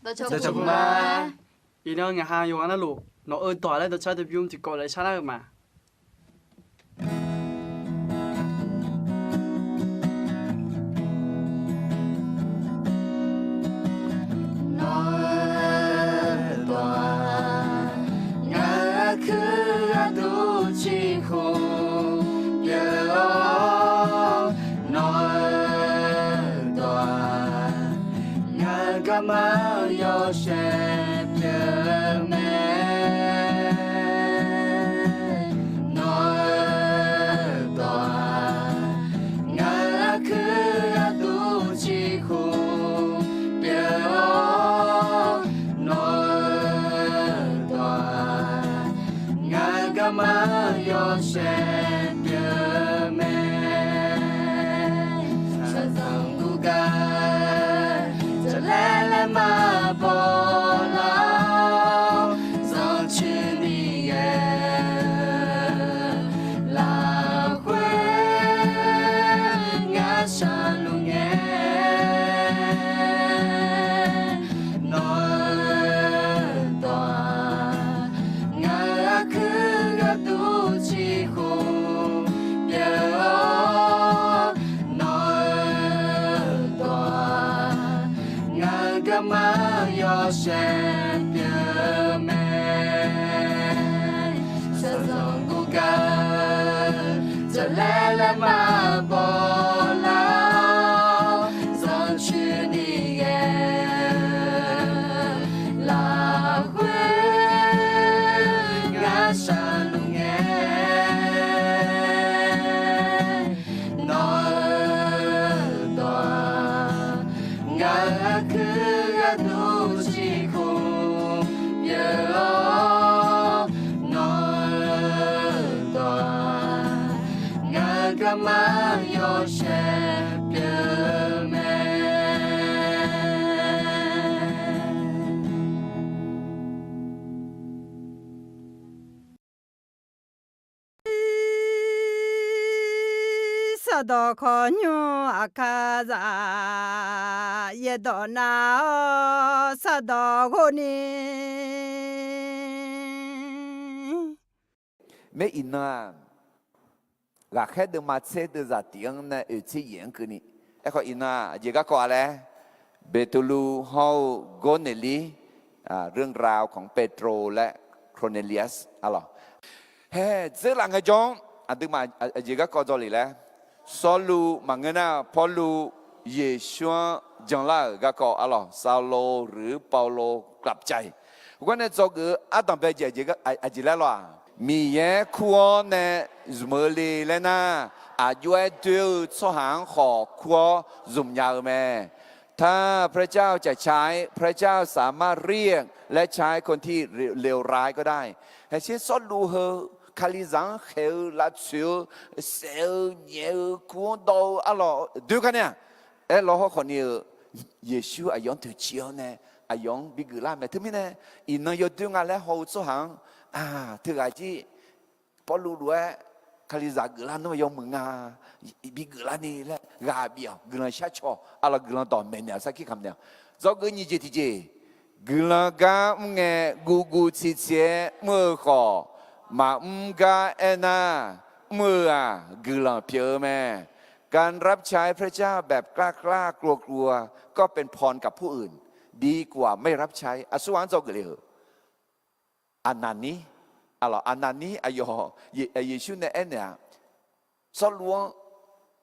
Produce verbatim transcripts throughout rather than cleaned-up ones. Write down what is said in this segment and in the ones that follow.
Dawqcawq ma. Iqnan ngaq ha yawqghaq navluf nawq-eu dawq laer dawqcar dawqbymr tiqkawv laer sharlar-eu ma. Nawq-eu dawq-aq, ngaq-euq aqkuir gharduq ciqhuq pyeuf-awr, nawq-eu dawq-aq, ngaq-euq garma yawshaef pyeuf mae. Nawq-eu dawq-aq, ngaq-euq aqkuir gharduq ciqhuq pyeuf-awr, nawq-eu dawq-aq, ngaq-euq garma yawshaef pyeuf mae. Shaqzanq guvgar jaqlaer laer maqbaw lar-awr, zanrcuir ni ghae-eu lafkhoer ngar shaqluf ngae. Nawq-eu dawq-aq, ngaq-euq aqkuir gharduq ciqhuq pyeuf-awr, nawq-eu dawq-aq, ngaq-euq garma yawshaef pyeuf mae. Shaqzanq guvgar jaqlaer laer maqbaw lar-awr, zanrcuir ni ghae-eu lafkhoer ngar shaqluf ngae. Nawq-eu dawq-aq, ngaq-euq aqkuir gharduq ciqhuq pyeuf-awr, nawq-eu dawq-aq, ngaq-euq garma yawshaef pyeuf mae. Sardawq khawqnymr aqkar zaq, yaerdawq nar-awr sardawq ghov ni. Maer iqnan-aq, ghaqkhaer deuvma tser deuvzaq tiq-anr nae oeq tser yaeq-anr keuvni. Aerkhawf iqnan-aq, aqjeq garkawv-a laer, Beqtuvluv hawr-eu Gorneqlir, เรื่องราวของเปโตรและโครเนเลียส arlawq. Haer dzeurlaf ngaejawr-anr aqduimaf aqjeq garkawv dzawlef laer, Sawrluv maqngeur nar, Pawrluv Yeqsur-anr janlar-euq garkawv arlawq, Saulo หรือ Paulo กลับใจ. Heugar nae dzawgeuf-eu ardanqbae jeq aqjeq laer lawq-aq, Miqyaer kur-awr nae zmq-eu le laer nar, aqjox-aer doer-eu tsawrhaq-anr khawf kur-awr zmq nya-eu mae. ถ้าพระเจ้าจะใช้ พระเจ้าสามารถเรียกและใช้คนที่เลวร้ายก็ได้ Haeqsher Sawrluv heu Kalizaq-anr khaeq-eu lavtsoeq-eu saef-eu nyaef-eu kur-anr dawv-eu arlawq doer gar nae-aq, aerlawr hawrkhawf ni-eu Yeqsur aqyawf-anr toeqciv-awr nae aqyawf-anr bigeuf lar mae. Teumirnae iqnan yawdoer nga laer haw-eu tsawrhaq-anr, aq, teughaq jir Pawrluv lof-aer Kalizaq geuflar nar yawmuiq nga, bigeuf larni laer ghaq bif-awq. Guiqlanq shar cawq arlawq, guiqlanq dawq maeqnaeq-awq, sarkir kamq naeq-awq. Dzawgeuf nyiq jeq tiqjeq, guiqlanq gar mr ngae guvguv tsiqtsiq-aer mr-eu khawf, maqmr gar aernar, mr-eu-aq guiqlanq pyeuf-eu mae. การรับใช้พระเจ้าแบบกล้ากล้ากลัวกลัว ก็เป็นพรกับผู้อื่น ดีกว่าไม่รับใช้ Aqsurghaq-anr dzawgeuf le-euq. Aqnaqnir, arlawq, Aqnaqnir aqyawf Yeqsur nae aernaeq-aq, Sawrluv-anr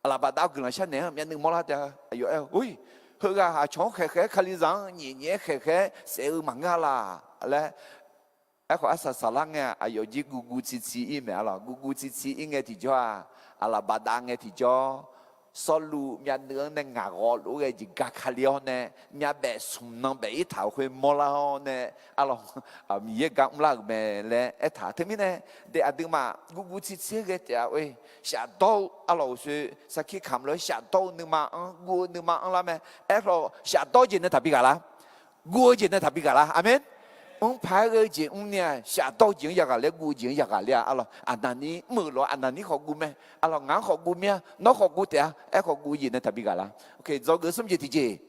aqlaf bafdav-awr guiqlanq sharnaeq-anr myavnuiv mawrlar taef-a. Aqyawf aer-eu, Oe, heughaq aqcawq-anr khaeqkhaeq-aer Kalizaq-anr nyiq nyiq-aer khaeqkhaeq-aer saef-eu maqngeur-a laq laer. Aerkhawf arsaq saqlar ngae-aq, aqyawf jir guvguv tsiqtsiq ir mae arlawq. Guvguv tsiqtsiq ir ngae tiqjawr-aq, aqlaf bafdav ngae tiqjawr, Sawrluv myavnuiv-anr nae ngaq ghawv lof-aer ghae jeq ga Kali-awr nae, myavbaef smq nan baef ir taq-euq khoer mawrlar-awr nae, arlawq, Miqyaer gar mrlar-euq mae laer aertaq. Teumirnae, daef aqduimaf guvguv tsiqtsiq-aer ghae taef-a oe. Shafdawr-eu arlawq uqshoe sarkir kamq lof-aer shafdawr-eu nuima-anr guv-eu nuima-anr lar mae. Aerkhawf shafdawr-eu jeq nae taqbi ghaq lar. Guv-eu jeq nae taqbi ghaq lar. Aqmeq. Mr paq-aer ghae-eu jeq mrni-aq, shafdawr-eu jeq-anr yagaq ler, guv-eu jeq-anr yagaq ler-a arlawq. Aqnaqnir mr-euq lof-aer Aqnaqnir khawf guv mae. Arlawq ngaq-anr khawf guv mir-a, nawr khawf guv taef-a. Aerkhawf guv-eu jeq nae taqbi ghaq lar. Dzawgeuf smr jeq tiqjeq,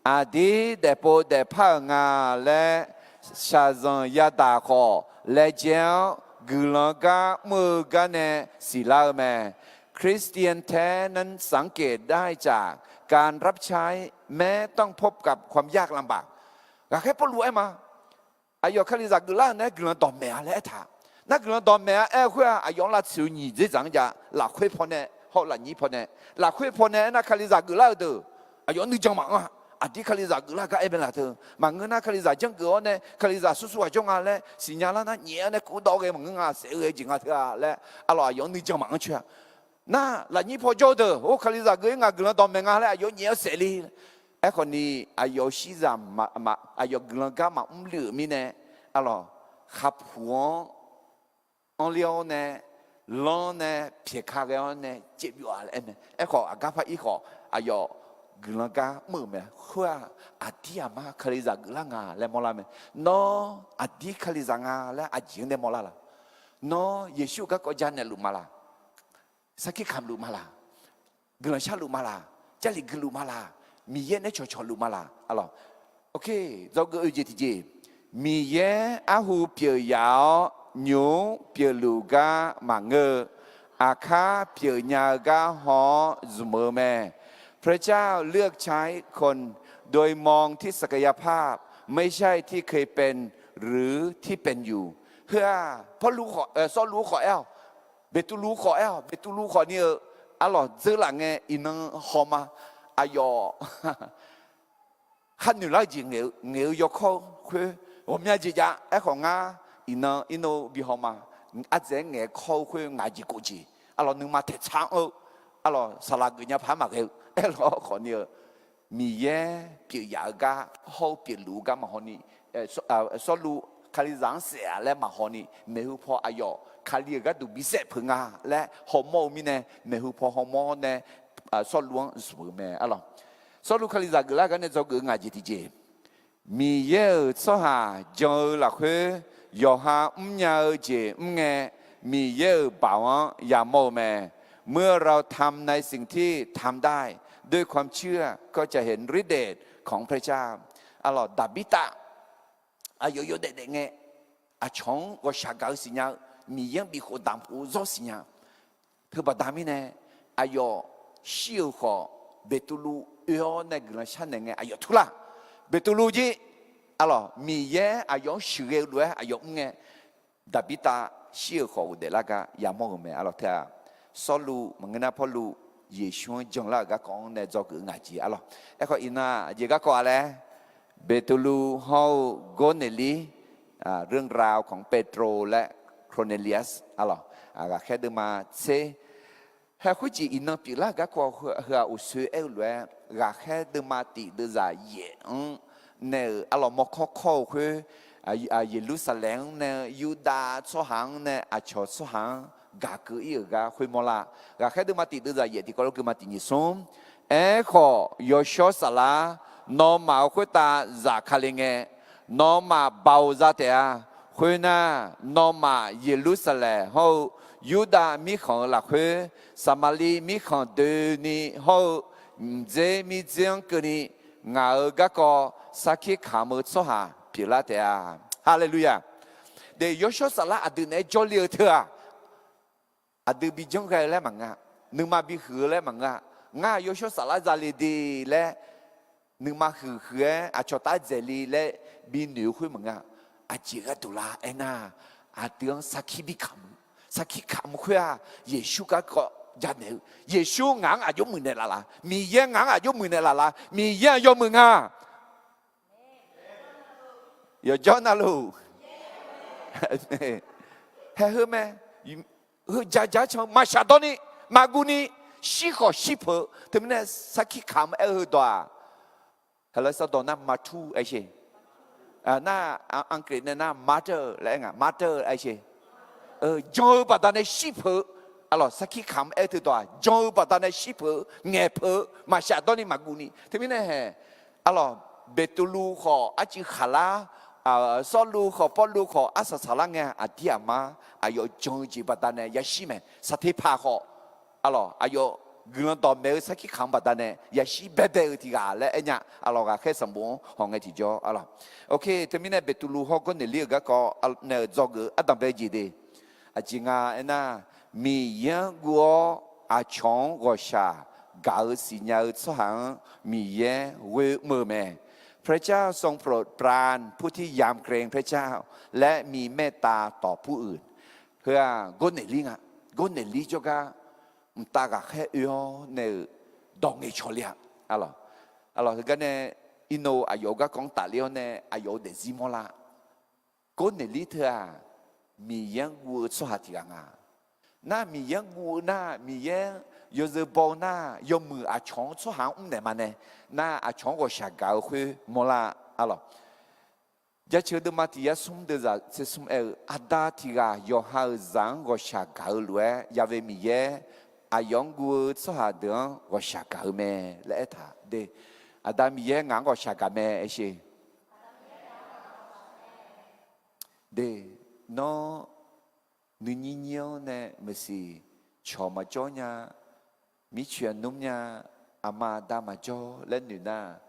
Aqdir daefpov daefpar-euq nga laer shaqzanq yadaq khawf, laejae-anr guiqlanq gar mr-eu gar nae siqlar-eu mae. Christian แท้นั้นสังเกตได้จากการรับใช้ แม้ต้องพบกับความยากลำบาก Ghaqkhaer Pawrluv aer ma. Aqyawf Kalizaq geuflar-euq nae guiqlanq dawqmaeq-a laer aertaq. Nar guiqlanq dawqmaeq-a aer-eu khoer-aq, aqyawf-anr lavtsoeq-eu nyiq dzer dzaq-anr jav lafkhoer pawnae hawr-eu lafnyir pawnae, lafkhoer pawnae aernar Kalizaq geuflar-eu deuq aqyawf-anr nuijan maqanr-a. Aqdir Kalizaq geuflar gar aer mae laf teu. Maqngeur nar Kalizaq janrgeuf-awr nae Kalizaq sursuq ghaq jawr nga laer siqnya lar nar nyaef-awr nae kurdawv ghae maqngeur nga, saef-eu ghae jeq nga teu-a laer, arlawq aqyawf-anr nuijan maqanr coer-a. Nar lafnyir paw jawr-eu deuq, or, Kalizaq geuf-ir ngaq guiqlanq dawqmaeq nga laer aqyawf nyaef-awr saef le. Aerkhawf ni, aqyawf-eu shirzaq, aqyawf guiqlanq gar maqmr luf-euq mirnae, arlawq, khaqpuq-anr anrler-awr nae, lanr nae pyaeqka ghae-awr nae caevbyov-a laer aer mae. Aerkhawf aqgar par ir khawf, aqyawf guiqlanq gar mr-euq mae. Khoer-aq, aqdir aqmar Kalizaq geuflar nga laer mawrlar mae. Nawr aqdir Kalizaq nga laer aqjeq-anr nae mawrlar laq? Nawr Yeqsur garkawv janaeq luf ma laq? Sarkir kamq luf ma laq? Guiqlanq sharluf ma laq? Jarlif guiluf ma laq? Miqyaer nae cawqcawq luf ma laq? Arlawq, dzawgeuf oe jeq tiqjeq, Miqyaer arhu pyeuf yaf-awr nymq-mr pyeufluf gar maqngeur-eu, aqkar pyeufnya-eu gar haw-awr zmq-eu mae. พระเจ้าเลือกใช้คนโดยมองที่ศักยภาพ ไม่ใช่ที่เคยเป็นหรือที่เป็นอยู่ Heu-aq, Pawrluv khawf, Sawrluv khawf aer-awq, Beqtuvluv khawf aer-awq, Beqtuvluv khawf ni-eu, arlawq, dzeur laf ngae iqnan haw ma. Aqyawf khar noeq lar-eu jeq ngaeq-eu yawkawr-eu khoer ghawqmya jeq jav. Aerkhawf ngar iqnan irnov bi haw ma. Ardzaeq-aer ngaeq-aer kawr-eu khoer ngaq jeq kof jeq, arlawq, nuima taeqtsar-anr-eu, arlawq, saqlaq geufnya paq-aer maqghae-eu, aerlawq khawf ni-eu, Miqyaer pyeuf yaf-eu gar hawr-eu pyeufluf-eu gar maqhaw ni, Sawrluv Kalizaq-anr saef-a laer maqhaw ni, maeqhu paw aqyawf Kali-euq gharduq bisaef peuq nga laer hawmawr-eu mirnae, maeqhu paw hawmawr nae Sawrluv-anr zmq-eu mae, arlawq. Sawrluv Kalizaq geuflar gar nae dzawgeuf-eu ngaq jeq tiqjeq, Miqyaer-euq tsawrhaq jan-eu lafkhoer yawqha mrnya-eu jeq mr ngae, Miqyaer-euq baoq-anr yamawr-eu mae. เมื่อเราทำในสิ่งที่ทำได้ด้วยความเชื่อ ก็จะเห็นฤทธิ์เดชของพระเจ้า Arlawq, Daqbirtav aqyawf yawdaef daef ngae, aqcawq-anr ghawqshaq gaq-eu siqnya-eu, Miqyaer-anr bifkhof damq khof-eu zawr siqnya-eu, teubaqda mirnae, aqyawf shir-euq khawf, Beqtuvluv oe-awr nae guiqlanq sharnaeq ngae aqyawf turlar. Beqtuvluv jir, arlawq, Miqyaer aqyawf-anr sheuqghae-eu lof-aer aqyawf mr ngae, Daqbirtav shir-euq khawf ghofdaef lar gar yamawr-euq mae, arlawq. Teu-aq, Sawrluv maqngeur nar Pawrluv Yeqsur-anr janlar-euq garkawv-anr nae dzawgeuf-eu ngaq jeq, arlawq. Aerkhawf iqnan aqjeq garkawv-a laer, Beqtuvluv hawr-eu Gorneqlir, เรื่องราวของเปโตรและโครเนเลียส arlawq, ghaqkhaer deuvma tser Hae khoerjeq iqnan pyeuflar-euq garkawv heu-aq, uqsoe aer-eu lof-aer, ghaqkhaer deuvma tiq deuvzaq yaef-anr nae-euq arlawq mawrkawr kawr-eu khoer, Yeqlursaqlaeq-anr nae Yurdav tsawrhaq-anr nae aqcawq tsawrhaq-anr gaq keuv-ir-euq gar khoermawr lar. Ghaqkhaer deuvma tiq deuvzaq yaef tiqkawv lof keuvma tiq nyiq smr. Aerkhawf, Yawshawr Saflar, nawmaf-euq khoertav zafkale ngae, nawmaf baoq za taef-a. Khoernar, nawmaf Yeqlursaqlaeq hawr-eu Yurdav mirkhanq-euq lafkhoer, Saqmaqliv mirkhanq doeni hawr-eu mqdzer mirdzer-anr keuvni, ngaq-euq garkawv sarkir kamq-eu tsawrhaq pyeuflar taef-a. Haleluya! Deuq Yawshawr Saflar aqdui naeq-aer jawrle-eu teu-aq, aqdui bi janr ghae-eu laer maqngeur-a. Nuima bi huiq-eu laer maqngeur-a. Ngar-aq Yawshawr Saflar zale de laer nuima huiq huiq-aer aqcawq taf dzaeqle laer binoeq-eu khoer maqngeur-a. Aqjeq gharduq lar aernar, aqdui-anr sarkir bi kamq-eu, sarkir kamq-eu khoer-aq, Yeqsur garkawv janaeq-eu, Yeqsur ngaq-anr aqjox muiqnaeq laf laf, Miqyaer ngaq-anr aqjox muiqnaeq laf laf, Miqyaer-aq yawmuiq nga. Yawqjawr navluf, haeq heu mae, heu ja ja can-eu maqshaf dawrni, maqguvni, shir khawf shir peuq-eu. Teumirnae sarkir kamq-eu aer-eu heudawq-aq, haqlawr sawrdawq nar martyr aer sher. Nar, Anqgriq nae nar martyr laer aer nga, martyr aer sher. Jan-eu baqdanae shir peuq-eu, arlawq, sarkir kamq-eu aer-eu teudawq-aq, jan-eu baqdanae shir peuq-eu, ngaeq peuq-eu, maqshaf dawrni maqguvni. Teumirnae haeq, arlawq, Beqtuvluv khawf arcuiv khaqlar, Sawrluv khawf Pawrluv khawf arsaq saqlar ngae, aqdir aqmar aqyawf jan-eu jeq baqdanae yashir mae. Saqteqpaq khawf, arlawq, aqyawf guiqlanq dawqmaeq-eu sarkir kaq-anr baqdanae yashir baebae-eu tiq ghaq laer aernya. Arlawq, ghaqkhaer sanqbof-anr hawngae tiqjawr arlawq. Ok, teumirnae Beqtuvluv hawr Gawrnaeqlir-euq garkawv nae-euq dzawgeuf ardanqbae jeq de. Aqjeq nga aernar, Miqyaer-anr guv-awr aqcawq-anr ghawqshaq gaq-eu siqnya-eu tsawrhaq-anr Miqyaer ghoer mr-eu mae. พระเจ้าทรงโปรดปรานผู้ที่ยำเกรงพระเจ้า และมีเมตตาต่อผู้อื่น Heu-aq, Gawrnaeqlir nga. Gawrnaeqlir jawrgar mqtav ghaqkhaer oe-awr nae-euq dawq ngaeqcawq le-a. Arlawq, arlawq, heugar nae irnov aqyawf-euq garkawv-anr tafler-awr nae aqyawf-euq daefzir mawrlar. Gawrnaeqlir teu-aq, Miqyaer-anr guv-eu tsawrhaq tiq ghaq nga. Nar Miqyaer-anr guv-eu nar, Miqyaer-anr yawzeu baw-eu nar, yawmuiq aqcawq-anr tsawrhaq-anr mrnaeq ma nae, nar aqcawq-anr ghawqshaq gaq-eu khoer mawrlar. Arlawq, Jaceuq deuvma tiq yar smr deuvzaq tser smr aer-eu, Aqda tiq ghaq yawqha-euq zaq-anr ghawqshaq gaq-eu lof-aer, Yaqve Miqyaer aqyawf-anr guv-eu tsawrhaq deuq-anr ghawqshaq gaq-eu mae laer aertaq de. Aqda Miqyaer ngaq-anr ghawqshaq gaq mae aershe de. Nawr nuinyir nyir-anr nae maeqsiq cawq maqjawr nya, mircoeq aqnmr nya, aqma aqda maqjawr laer noeq nar,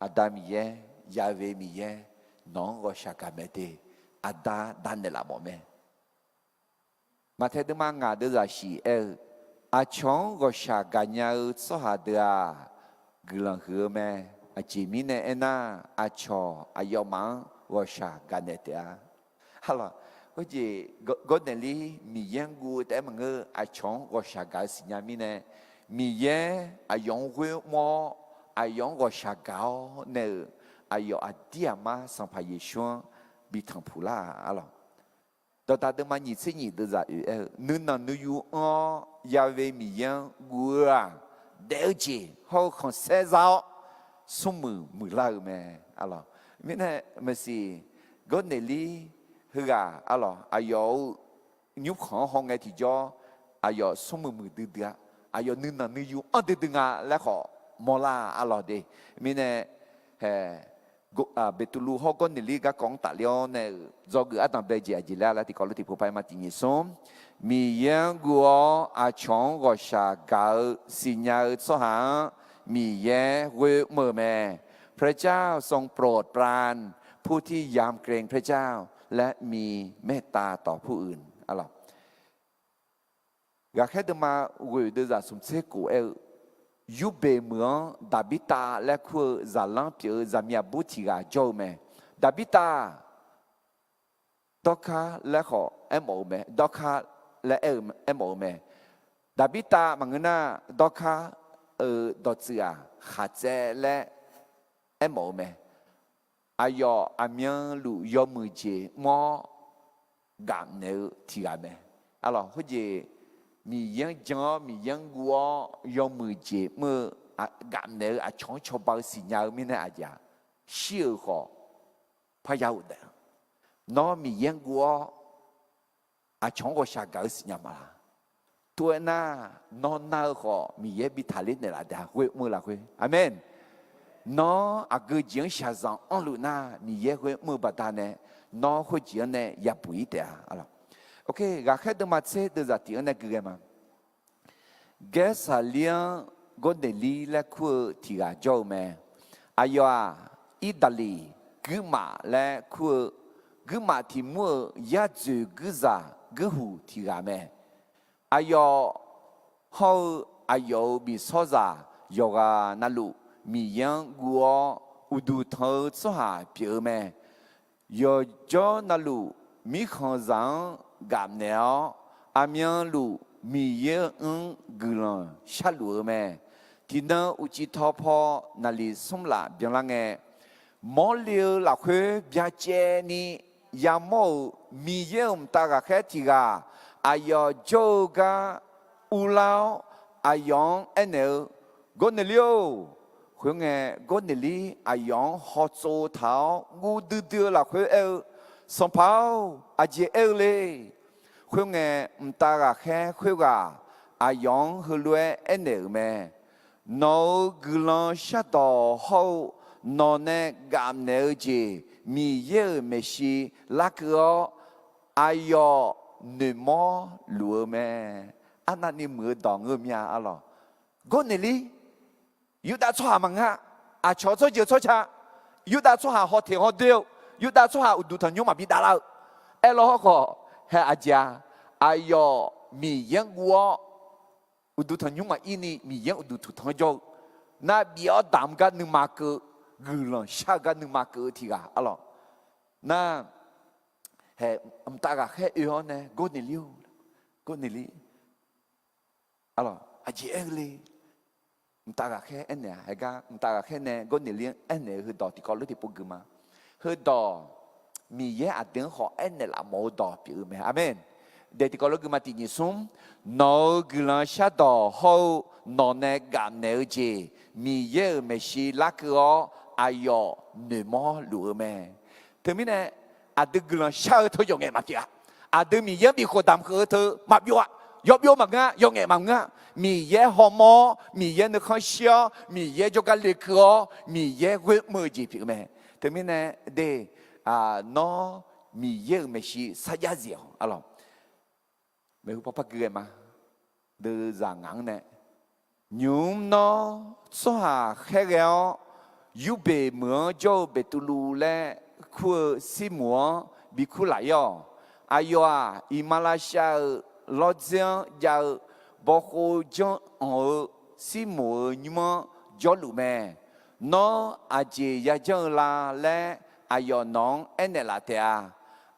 Aqda Miqyaer, Yaqve Miqyaer nawq-anr ghawqshaq gaq mae de. Aqda danaeq laf mawf mae. Maqtae deuvma ngaq deuvzaq shiq aer-eu, Aqcawq-anr ghawqshaq gaqnya-eu tsawrhaq deuq-aq, guiqlanq huiq-eu mae. Aqjeq mirnae aernar, aqcawq aqyawfmaf-anr ghawqshaq gaqnaeq taef-a. Arlawq, khoerjeq Gawrnaeqlir Miqyaer-anr guv-eu taef-aer maqngeur, aqcawq-anr ghawqshaq gaq-eu siqnya mirnae, Miqyaer aqyawf-anr ghoer mr-awr, aqyawf-anr ghawqshaq gaq-awr nae-euq, aqyawf aqdir aqmar Sanqpaq Yeqsur-anr bi tanqpuq lar-aq. Arlawq, Dawqdaq deuvma nyiq tser nyiq deuvzaq oeq aer-eu, Nuinanq nuiyu anr-awr Yaqve Miqyaer-anr guv-eu-aq, daef-eu jeq hawr-eu khanqsaer za-awr, smrmuiq muiqlar-eu mae. Arlawq, mirnae maeqsiq Gawrnaeqlir heughaq arlawq, aqyawf-euq nymrkhanq-anr hawngae tiqjawr, aqyawf smrmuiq muiqdui dui-a. Aqyawf nuinanq nuiyu anr duidui nga laer khawf mawrlar-a. Arlawq de, mirnae Beqtuvluv hawr Gawrnaeqlir garkawv-anr tafler-awr nae-euq dzawgeuf ardanqbae jeq aqjeq laer laer tiqkawv lof tiqpov par-aer ma tiq nyiq smr, Miqyaer-anr guv-awr aqcawq-anr ghawqshaq gaq-eu siqnya-eu tsawrhaq-anr Miqyaer ghoer mr-eu mae. พระเจ้าทรงโปรดปรานผู้ที่ยำเกรงพระเจ้า และมีเมตตาต่อผู้อื่น Arlawq, ghaqkhaer deuvma ghoeq deuvzaq smq tser kof aer-eu, Yurbeq meuq-anr Daqbirtav laer kur-eu zaqlanr pyeuf-eu zaqmiq aqbur tiq ghaq jawr-eu mae. Daqbirtav, Dawrkar laer khawf aermawf-eu mae. Dawrkar laer aer-eu aermawf-eu mae. Daqbirtav maqngeur nar, Dawrkar-euq dawqtsuif-aq, khaqtsaev laer aermawf-eu mae. Aqyawf aqmyanluf yawmuiq jeq mr-awr gafnaeq-eu tiq ghaq mae. Arlawq, khoerjeq Miqyaer-anr jan-awr Miqyaer-anr guv-awr yawmuiq jeq mr-eu gafnaeq-eu aqcawq-anr cawba-eu siqnya-eu mirnae aqjeq-aq, shir-euq khawf parya ghofdaef-a. Nawr Miqyaer-anr guv-awr aqcawq-anr ghawqshaq gaq-eu siqnya maqlaq. Tov-aer nar, nawr nar-eu khawf Miqyaer bi taqler naeqlaf daef-a, ghoer mr-eu lafkhoer. Aqmeq. Nawr aqgeu jeq-anr shaqzanq anrluf nar, Miqyaer ghoer mr-eu baqdanae, nawr khoerjeq-anr nae yabuq-ir taef-a. Ghaqkhaer deuvma tser deuvzaq tiq-anr nae gui ghae ma. Gaersaqlir-anr Gawrneqlir laer kur-eu tiq ghaq jawr-eu mae. Aqyawf-aq, Irdaqliq guirmaf laer kur-eu guirmaf tiq mur-euq yar dzoeq guirzaq guirhuq tiq ghaq mae. Aqyawf hawr-eu aqyawf-euq bifshawrzaq yawqghaq navluf Miqyaer-anr guv-awr uqduq tanq-eu tsawrhaq pyeuf-eu mae. Yawqjawr navluf mirkhanqzaq-anr gafnaeq-awr, aqmyanluf Miqyaer-anr guiqlanq sharluf-eu mae. Tiqnan uqcif tawpaw naqliq smr laf byanlar ngae, mawrle-eu lafkhoer byacaevni yamawr-euq Miqyaer-euq mqtav ghaqkhaer tiq ghaq aqyawf jawr-eu gar urlar-awr, aqyawf-anr aernaeq-eu, Gawrneqlir-or, khoerngae, Gawrneqlir aqyawf-anr hawtsov taq-awr guv duidui-eu lafkhoer aer-eu, Sanqpaq-or, aqjeq aer-eu le? Khoerngae, mqtav ghaqkhaer khoerghaq aqyawf-anr heulof-aer aernaeq-euq mae. Nawq-euq guiqlanq shardawq hawr-eu nawq nae gafnaeq-eu jeq Miqyaer-euq maeqshi larkeuv-awr, aqyawf noeqmawr luf-eu mae. Arnavni muiq-eu dawq ngeur mya arlawq. Gawrnaeqlir, Yurdav tsawrhaq maqngeur-a. Aqcawq tsawrjeuq tsawrca, Yurdav tsawrhaq hawteq hawdoer-eu, Yurdav tsawrhaq uqduq tanqnymr maqbi davlar-eu. Aerlaw hawrkhawf, hae aqjeq-a, aqyawf Miqyaer-anr guv-awr, uqduq tanqnymr maqir ni Miqyaer uqduq tuqtanq-anr jawr-eu, nar bif-awr damq gar nuima keuv-eu, guiqlanq shar-eu gar nuima keuv-eu tiq ghaq arlawq. Nar, hae, mqtav ghaqkhaer oe-awr nae Gawrnaeqlir-or, Gawrnaeqlir, arlawq, aqjeq aer-eu le. Mqtav ghaqkhaer aernaeq-a, haegar mqtav ghaqkhaer nae Gawrnaeqlir-anr aernaeq-eu heudawq tiqkawv lof tiqpov gui ma. Heudawq, Miqyaer aqdui-anr khawf aernaeq laf mawf-eu dawq pyeuf-eu mae. Aqmeq. Daeq tiqkawv lof gui ma. Tiq nyiq smr, nawq-euq guiqlanq shardawq hawr-eu nawq nae gafnaeq-eu jeq, Miqyaer-euq maeqshi larkeuv-awr aqyawf noeqmawr luf-eu mae. Teumirnae, aqdui guiqlanq shar-eu teu yawqngaef maqpyeuf-a. Aqdui Miqyaer-anr bifkhof damq keuv-eu teu maqbyov-a. Yawbyov maqngeur-a, yawqngaef maqngeur-a. Miqyaer hawmawr-awr, Miqyaer nuikhanr shir-awr, Miqyaer jawrgar lekeuv-awr, Miqyaer ghoer mr-eu jeq pyeuf-eu mae. Teumirnae de, nawr Miqyaer-euq maeqshi sarjax zif-awq arlawq. Maeqhu paw par gui ghae ma. Deuzaq ngaq-anr nae, nymq-mr nawr tsawrhaq khaerghae-awr, Yurbeq meuq-anr jawr-eu Beqtuvluv laer kur-eu Sirmoq-anr bi kur laf-ir-awq. Aqyawf-aq, iqmalavshav-euq lawrdzer-anr jav-eu bawkhov janr anq-eu Sirmoq-euq nymr-anr jawrluf mae. Nawr aqjeq yajanr-eu la laer aqyawf nawq-anr aernaeq laf taef-a.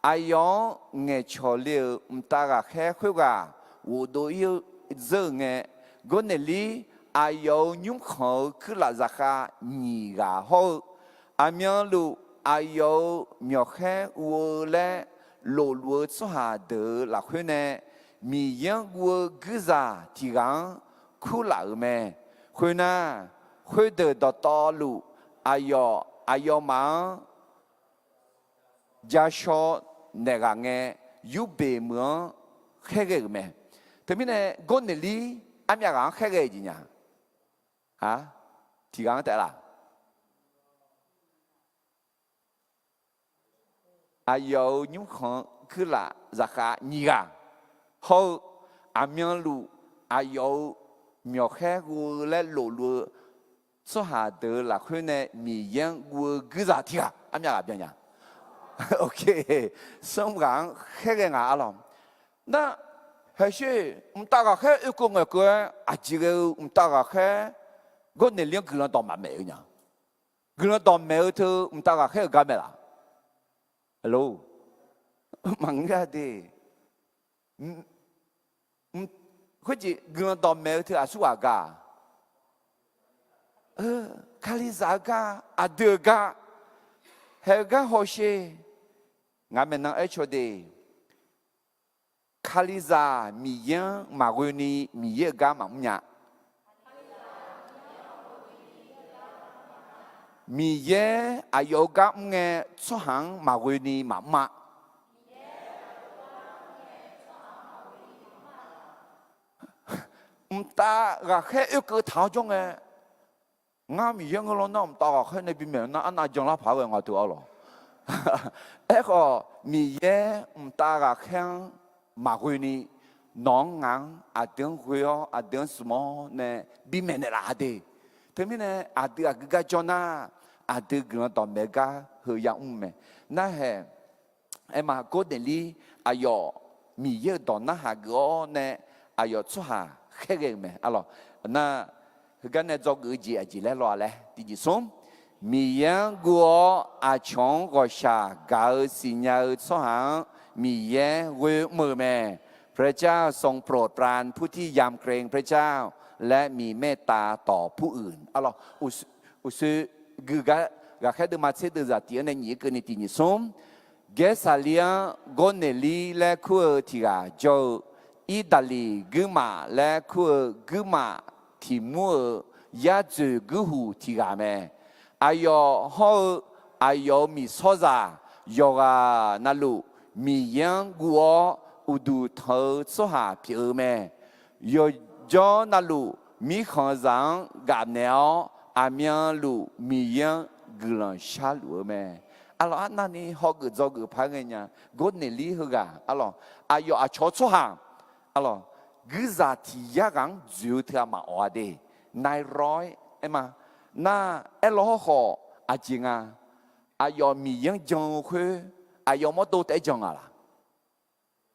Aqyawf-anr ngaeqcawq le-euq mqtav ghaqkhaer khoerghaq ghofdov ir-eu zeur-euq ngae, Gawrnaeqlir aqyawf-euq nymrkhanq-euq kuirlaf zaqkhav nyiq ghaq hawr-eu, aqmyanluf aqyawf-euq myawqkhaer ghuv-eu laer lofluf-eu tsawrhaq deuq-euq lafkhoer nae Miqyaer-anr guv-eu guirzaq tiq ghaq-anr kurlaf-euq mae. Khoernar, khoerdeuq dawqtawvluf aqyawf aqyawfmaf-anr ja shaw naeq ghaq ngae, Yurbeq meuq-anr khaerghae-euq mae. Teumirnae Gawrnaeqlir armyav ghaq-anr khaerghae-eu jeq nya-a? Tiq ghaq-anr taef laf? Aqyawf-euq nymrkhanq kuirlaf zaqkhav nyiq ghaq hawr-eu, aqmyanluf aqyawf-euq myawqkhaer ghuv-eu laer lofluf-eu tsawrhaq deuq-euq lafkhoer nae Miqyaer-anr guv-eu guirzaq tiq ghaq armyav ghaq byan nya? Smr ghaq-anr khaerghae nga arlawq. Nar, haeqsher, mqtav ghaqkhaer oekeuv ngaeqkeuv-aer aqjeq ghae-eu mqtav ghaqkhaer Gawrnaeqlir-anr guiqlanq dawqmaeq maeq-eu nya? Guiqlanq dawqmaeq-eu teu mqtav ghaqkhaer-euq gar mae laf? Maqngeur-a de. Khoerjeq guiqlanq dawqmaeq-eu teu aqsur ghaq gar? Kalizaq-eu gar, aqdui-euq gar, haeq-eu gar hawsher. Ngaq maeqnan aer caw de. Kalizaq Miqyaer-anr maqghoe ni Miqyaer-euq gar maqmr nya. Miqyaer aqyawf-euq gar mr ngae, tsawrhaq-anr maqghoe ni maqmr-a. Mqtav ghaqkhaer oekeuv taq-awr jawr ngae, ngar Miqyaer ngeur lawr nar, mqtav ghaqkhaer nae bimaeq nar arnav janlar paq-aer ghae nga teu arlawq. Aerkhawf, Miqyaer mqtav ghaqkhaer-anr maqghoe ni, nawq-anr ngaq-anr aqdui-anr ghoe-awr aqdui-anr smq-awr nae bimaeq naeqlaf-a de. Teumirnae aqdui aqgeu gar jawr nar, aqdui guiqlanq dawqmaeq-eu gar heu yamr mae. Narhaeq, aerma Gawrnaeqlir aqyawf Miqyaer-euq dawq narhaq geuf-awr nae aqyawf tsawrhaq khaerghae-euq mae arlawq. Nar, heugar nae dzawgeuf-eu jeq aqjeq laer law-a laer tiqjeq smr, Miqyaer-anr guv-awr aqcawq-anr ghawqshaq gaq-eu siqnya-eu tsawrhaq-anr Miqyaer ghoe mr-euq mae. พระเจ้าทรงโปรดปรานผู้ที่ยำเกรงพระเจ้า และมีเมตตาต่อผู้อื่น arlawq. Uqshoe gui gar ghaqkhaer deuvma tser deuvzaq tiq-anr nae nyiq-aer keuvni tiqnyiq smr, Gaersaqlir-anr Gawrnaeqlir laer kur-eu tiq ghaq jawr-eu, Irdaqliq guirmaf laer kur-eu guirmaf tiq mur-euq yar dzoeq guirhuq tiq ghaq mae. Aqyawf hawr-eu aqyawf-euq miqsawrzaq yawqghaq navluf Miqyaer-anr guv-awr uqduq tanq-eu tsawrhaq pyeuf-eu mae. Yawqjawr navluf mirkhanqzaq-anr gafnaeq-awr aqmyanluf Miqyaer-anr guiqlanq sharluf-eu mae. Arlawq, arnavni hawgeuf dzawgeuf paq-aer ngae nya, Gawrnaeqlir heughaq arlawq, aqyawf aqcawq-eu tsawrhaq arlawq, guirzaq tiq yar ghaq-anr dzoeq-eu teu-aq maqawq-a de. Nai raw-aer aer ma. Nar, aerlawr hawrkhawf aqjeq nga. Aqyawf Miqyaer-anr jan-eu khoer, aqyawf mawrdov taef-aer jan nga laq?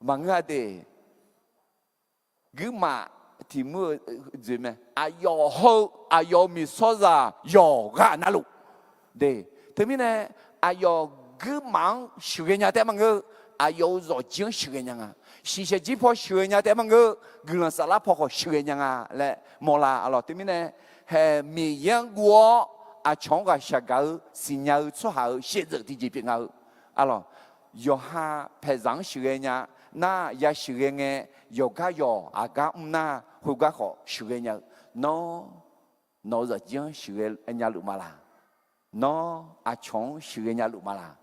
Maqngeur-a de. Guirmaf tiq mur-eu dzoeq mae, aqyawf heu, aqyawf-euq miqsawrzaq yawqghaq navluf de. Teumirnae, aqyawf guirmaf-anr sheuqghae nya taef-aer maqngeur, aqyawf-euq zawqjir-anr sheuqghae nya nga. Shiqshaq jir paw sheuqghae nya taef-aer maqngeur, guiqlanq saflar paw khawf sheuqghae nya nga laer mawrlar arlawq. Teumirnae, haeq Miqyaer-anr guv-awr aqcawq-anr ghaqshaq gaq-eu siqnya-eu tsawrhaq-euq shaevdzeuf tiqjeq pyeuf nga-eu arlawq. Yawqha paeqzaq-anr sheuqghae nya nar, ya sheuqghae ngae, yawqgar yawq aqgar mr nar, khoergar khawf sheuqghae nya-eu. Nawr, nawq-euq zawqjir-anr sheuqghae nya luf ma laq? Nawr, aqcawq-anr sheuqghae nya luf ma laq?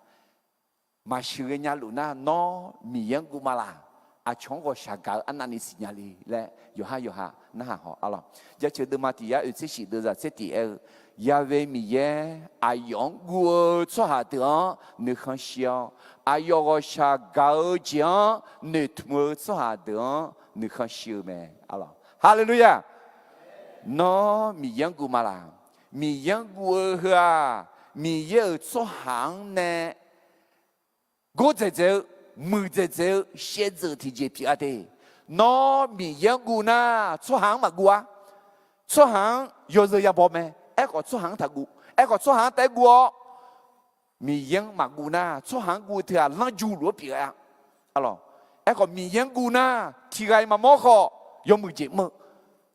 Maqsheuqghae nya luf nar, nawr Miqyaer-anr guv ma laq? Aqcawq-anr ghawqshaq gaq-eu arnavni siqnya le laer yawqhar yawqha narhaq haw arlawq. Jaceuq deuvma tiq yar oeq tser shif deuvzaq tser tiq aer-eu, Yaqve Miqyaer aqyawf-anr guv-eu tsawrhaq deuq-anr nuikhanr shir-awr, aqyawf ghawqshaq gaq-eu jeq-anr noeqtmq-eu tsawrhaq deuq-anr nuikhanr shir-eu mae arlawq. Haleluya! Nawr Miqyaer-anr guv ma laq? Miqyaer-anr guv-eu heu-aq, Miqyaer-euq tsawrhaq-anr nae gordzaeq dzaeq-eu, muiqdzaeq dzaeq-eu shaevdzeuf tiqjeq pyeuf-a de. Nawr Miqyaer-anr guv nar, tsawrhaq-anr maqguv-ar. Tsawrhaq-anr yawzeu yabaw mae. Aerkhawf tsawrhaq-anr taqguv. Aerkhawf tsawrhaq-anr taef-aer guv-awr, Miqyaer-anr maqguv nar, tsawrhaq-anr guv-eu teughaq lanrju luf-anr pyeuf-a. Arlawq, aerkhawf Miqyaer-anr guv nar, tiq ghaq-iq maqmawr khawf yawmuiq jeq mr-eu,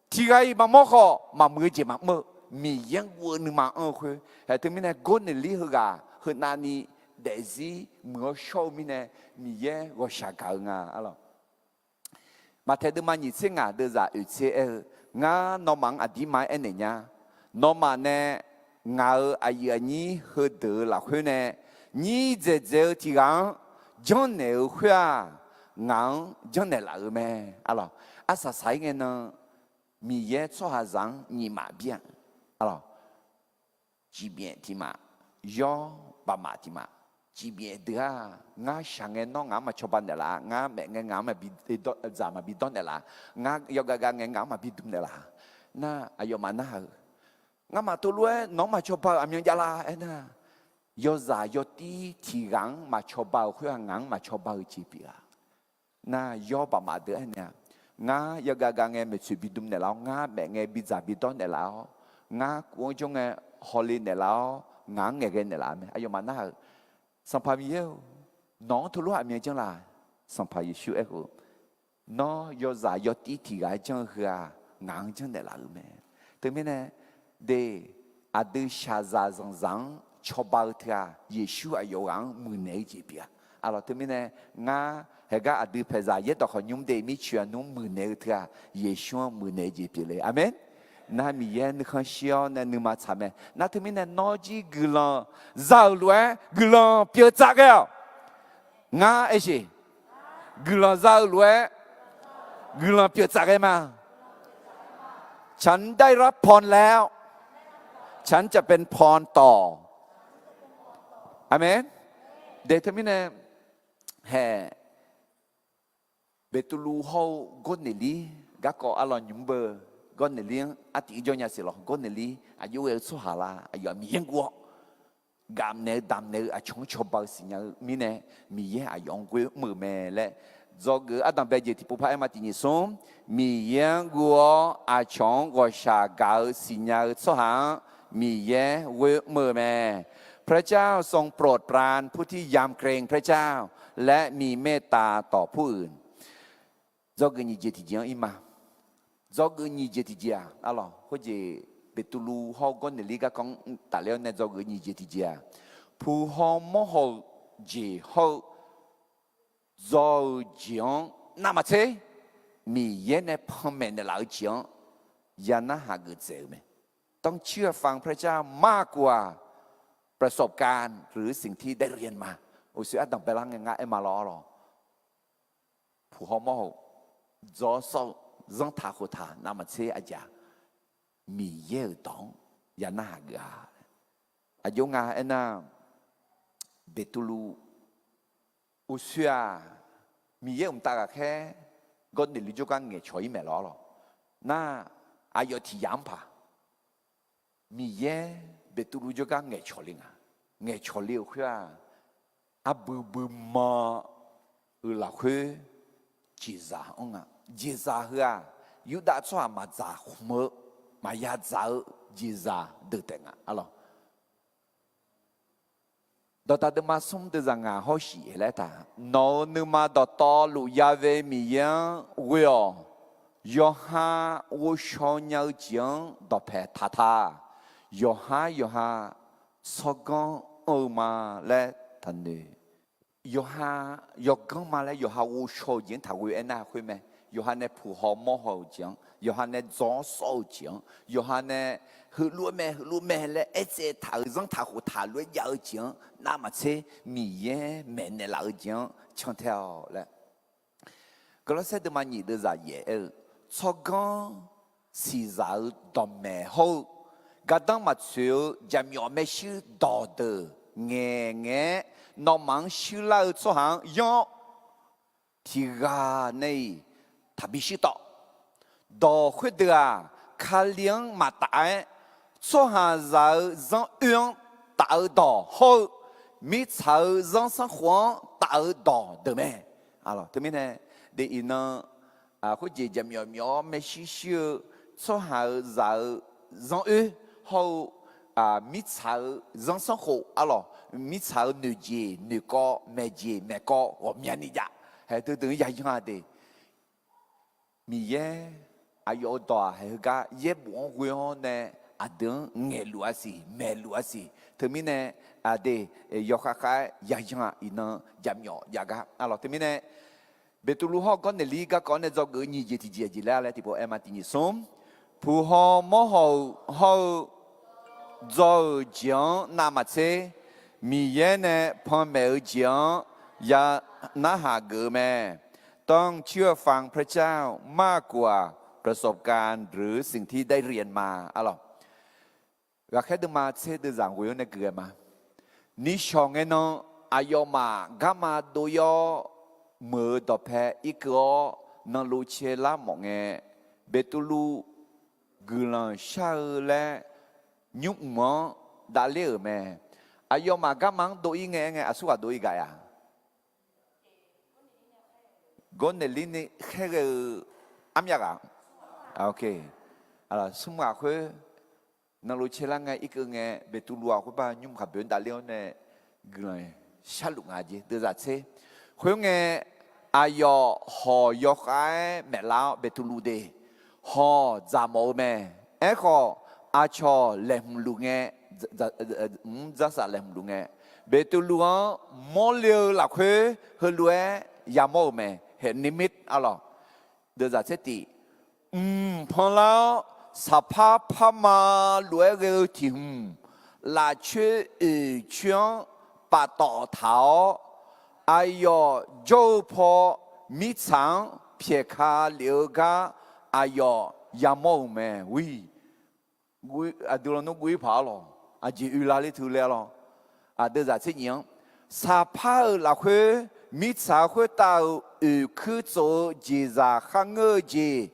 tiq ghaq-iq maqmawr khawf maqmuiq-eu jeq maqmr-eu, Miqyaer-anr guv-eu nuima anr-eu khoer. Haeq teumirnae Gawrneqlir heughaq heu navni daefzir muiq-awr shawr-eu mirnae, Miqyaer ghawqshaq gaq-eu nga arlawq. Maqtaeq deuvma nyiq tser ngaq deuvzaq oeq tser aer-eu, Ngar nawmaf-anr aqdirma aernaeq nya. Nawmaf nae ngaq-euq aqyuif aqnyir heudeuq-euq lafkhoer nae nyir dzaeqdzaeq-eu tiq ghaq-anr janrnaeq-eu khoer-aq, ngaq-anr janrnaeq laf-euq mae. Arlawq, arsaq saq-ir ngae nan, Miqyaer tsawrhaqzaq-anr nyiq maf bir-a. Arlawq, jifmyaef tiq maf, yawr baqmaf tiq maf. Jifmyaef deuq-aq, ngar shaq ngae nawr ngaq-anr maqcawba naeqlaf-a, ngar maef ngae ngaq-anr maqbi dzaq maqbi dawr naeqlaf-a, ngar yawgav gav ngae ngaq-anr maqbi dm naeqlaf-a. Nar, aqyawfmaf narhaq-euq, Ngamaf teulof-aer nawq-anr maqcawba-euq aqmyan javlar aernar, yawzaq yawtir tiq ghaq-anr maqcawba-euq khoer-aq, ngaq-anr maqcawba-eu jeq pyeuf-a. Nar, yawr baqmaf deuq aernaeq-a, Ngar yawgav gav ngae maeqtsoeq bi dm naeqlaf-awr, ngar maef ngae bi dzaq bi dawr naeqlaf-awr, ngar kuv-anr jawr ngae hawle naeqlaf-awr, ngaq-anr ngaeqghae naeqlaf-eu mae. Aqyawfmaf narhaq-euq, Sanqpaq Miqyaer-or, nawq-anr teulof aqmyan janr laf? Sanqpaq Yeqsur aerkhof, Nawr yawzaq yawtir tiq ghaq-aer janr-eu heu-aq, ngaq-anr janrnaeq laf-euq mae. Teumirnae, de, aqdui shaqzaq zanqzaq-anr cawba-eu teu-aq, Yeqsur aqyawf ghaq-anr muiqnaeq-eu jeq pyeuf-a. Arlawq, teumirnae, ngar haeqgar aqdui paeqzaq yaerdawq khawf nymr de mircoeq-aq nmr muiqnaeq-eu teu-aq, Yeqsur-anr muiqnaeq-eu jeq pyeuf le. Aqmeq. Nar, Miqyaer nuikhanr shir-awr nae nuima tsaq mae. Nar, teumirnae nawr jir guiqlanq za-euq lof-aer guiqlanq pyeuf tsaf ghae-awq. Ngar aer sheq, guiqlanq za-eu lof-aer guiqlanq pyeuf tsaf ghae ma. ฉันได้รับพรแล้ว ฉันจะเป็นพรต่อ Aqmeq. De, teumirnae, haeq, Beqtuvluv hawr-eu Gawrneqlir garkawv arlawr nymr beu, Gawrneqlir-anr artiv jawr nya siq lawr. Gawrneqlir aqjox ghae-eu tsawrhaq la, aqyawf Miqyaer guv-awr, gaf naeq-eu damq naeq-eu aqcawq-anr cawba-eu siqnya-eu mirnae, Miqyaer aqyawf-anr ghoer mr-euq mae laer, dzawgeuf-eu ardanqbae jeq tiqpov par aer ma. Tiq nyiq smr, Miqyaer-anr guv-awr aqcawq-anr ghawqshaq gaq-eu siqnya-eu tsawrhaq-anr Miqyaer ghoer mr-eu mae. พระเจ้าทรงโปรดปรานผู้ที่ยำเกรงพระเจ้า และมีเมตตาต่อผู้อื่น Dzawgeuf nyiq jeq tiqjeq-anr ir ma. Dzawgeuf nyiq jeq tiqjeq-aq, arlawq, khoerjeq Beqtuvluv hawr-eu Gawrneqlir garkawv-anr tafler-awr nae dzawgeuf nyiq jeq tiqjeq-aq, puq haw mawr haw-eu jeq hawr-eu dzaw-eu jeq-anr navmaqtser, Miqyaer nae panmaeq naeqlaf-eu jeq-anr ya narhaq geuf dzaeq-eu mae. ต้องเชื่อฟังพระเจ้ามากกว่าประสบการณ์หรือสิ่งที่ได้เรียนมา Uqshoe ardanq baelar ngae ngar aer ma lawr arlawq. Puq haw mawr haw-eu, dzaw sawr-eu, zanrtaq khoftaq navmaqtser aqjeq-aq, Miqyaer-euq dawq-anr ya narhaq geuf-a. Aqjox nga aernar, Beqtuvluv uqshoe-aq, Miqyaer mqtav ghaqkhaer Gawrneqlir jawrgar ngaeqcawq-ir maeq lawr lawq. Nar, aqyawf tiq yaf-anr paq Miqyaer Beqtuvluv jawrgar ngaeqcawq le nga. Ngaeqcawq le-euq khoer-aq, arbui bui man-eu lafkhoer jeqzaq anr nga. Jeqzaq heu-aq, Yurdav tsawrhaq maqdzaq khmq-eu, maqya dzaq-eu jeqzaq deuq taef nga arlawq. Dawqdaq deuvma smr deuvzaq ngaq hawr shif laer taq, nawq-euq nuima dawqtawvluf yave Miqyaer-anr ghoe-awq. Yawqha ghovshaw nya-eu jeq-anr dawqpae taq ta. Yawqhar yawqha tsawrganr anr-eu ma laer taqnoeq. Yawqha yawganr ma laer yawqha ghovshaw-eu jeq-anr taqghoe aernar khoer mae. Yawqha nae puq haw mawr haw-euq jeq-anr, yawqha nae dzaw-awr sawr-eu jeq-anr, yawqha nae heulof-aer mae heulof mae laer aertsaev taq-euq zanr taq khof taq lof-aer jav-eu jeq-anr navmaqtser Miqyaer maeqnaeq laf-eu jeq-anr cantae-awq laer. Gaqlawrsaer deuvma nyiq deuvzaq yaef aer-eu, tsawrganr siqzaq-eu dawqmaeq hawr-eu, gardanr maqtsoeq-eu jaqmyawf maershuir dawqdeuq ngaeqngaeq-aer, nawmaf-anr shuirlar-eu tsawrhaq-anr yanr-awr, tiqghaq nae-iq taqbi shuir tawv. Dawq khoerdeuq-aq, Kali-anr maqtaf-aer, tsawrhaqzaq-euq zanr oer-anr taf-eu dawq hawr-eu, mirtsaq-eu zanrsanrkhof-anr taf-eu dawq deuq mae. Teumirnae, de iqnan khoerjeq jaqmyawf myawf-awr maershuir shuir-eu tsawrhaq-euq zaq-eu zanr oer hawr-eu, mirtsaq-eu zanrsanrkhof arlawq, mirtsaq-eu noeqjeq noeqkawv maeqjeq maeqkawv ghawqmyani jav. Haeq deuq deuq-anr yayanr-a de. Miqyaer aqyawf-euq dawq-aq haeq heugar yaerbof-anr ghoe-awr nae aqdui-anr ngaeqluf-a siq maeqluf-a siq. Teumirnae aqdui yawkhav khav-aer yayanr-a iqnan jaqmyawf jav gar arlawq. Teumirnae Beqtuvluv hawr Gawrnaeqlir garkawv-anr nae dzawgeuf-eu nyiq jeq tiqjeq aqjeq laer laer tiqpov aer ma. Tiq nyiq smr, puq haw mawr haw-eu hawr-eu dzaw-euq jeq-anr navmaqtser, Miqyaer nae panmaeq-eu jeq-anr ya narhaq geuf-eu mae. ต้องเชื่อฟังพระเจ้ามากกว่าประสบการณ์หรือสิ่งที่ได้เรียนมา arlawq. Ghaqkhaer deuvma tser deuvzaq ghoe-awr nae geuf ghae ma. Nishawq ngae nan aqyawfmaf garma dov-ir-awr meuq-eu dawqpae irkeuv-awr nanlov caelar mawf ngae, Beqtuvluv guiqlanq shar-eu laer nymr mq-anr davler-euq mae. Aqyawfmaf garma-anr dov-ir ngae aer ngae aqsurghaq dov-ir gaq-a? Gawrnaeqlir ni khaerghae-eu armyav ghaq, smr ghaq khoer nanlov caelar ngae irkeuv ngae, Beqtuvluv-aq khoerbar nymr mq khaqboeq-anr davler-awr nae guiqlanq sharluf nga jeq deuvzaq tser. Khoerngae, aqyawf hawq yawkhav-aer maeqlar-awr Beqtuvluv de hawq dzaqmawf-eu mae. Aerkhawf, aqcawq laeqhmq luf ngae, mr dzarsaf laeqhmq luf ngae, Beqtuvluv-anr mawrle-eu lafkhoer heulof-aer yamawr-euq mae. Haeq นิมิต arlawq. Deuvzaq tser tif, mq panlar-awr saqpar parma lof-aer ghae-eu tiq hmq, lafcoer oeq coer-anr paftawf taq-awr, aqyawf jawr-eu paw mirtsaq-anr pyaeqka lef-eu gar aqyawf yamawr-euq mae. Aqdui lawnmr guv-ir paq arlawq. Aqjeq oe lar ler teu laer arlawq. Aqdui zaq tser nyif-anr, saqpar-euq lafkhoer mirtsaq khoertav-euq oeqkuir tsof-eu jeqzaq kharngeur-eu jeq,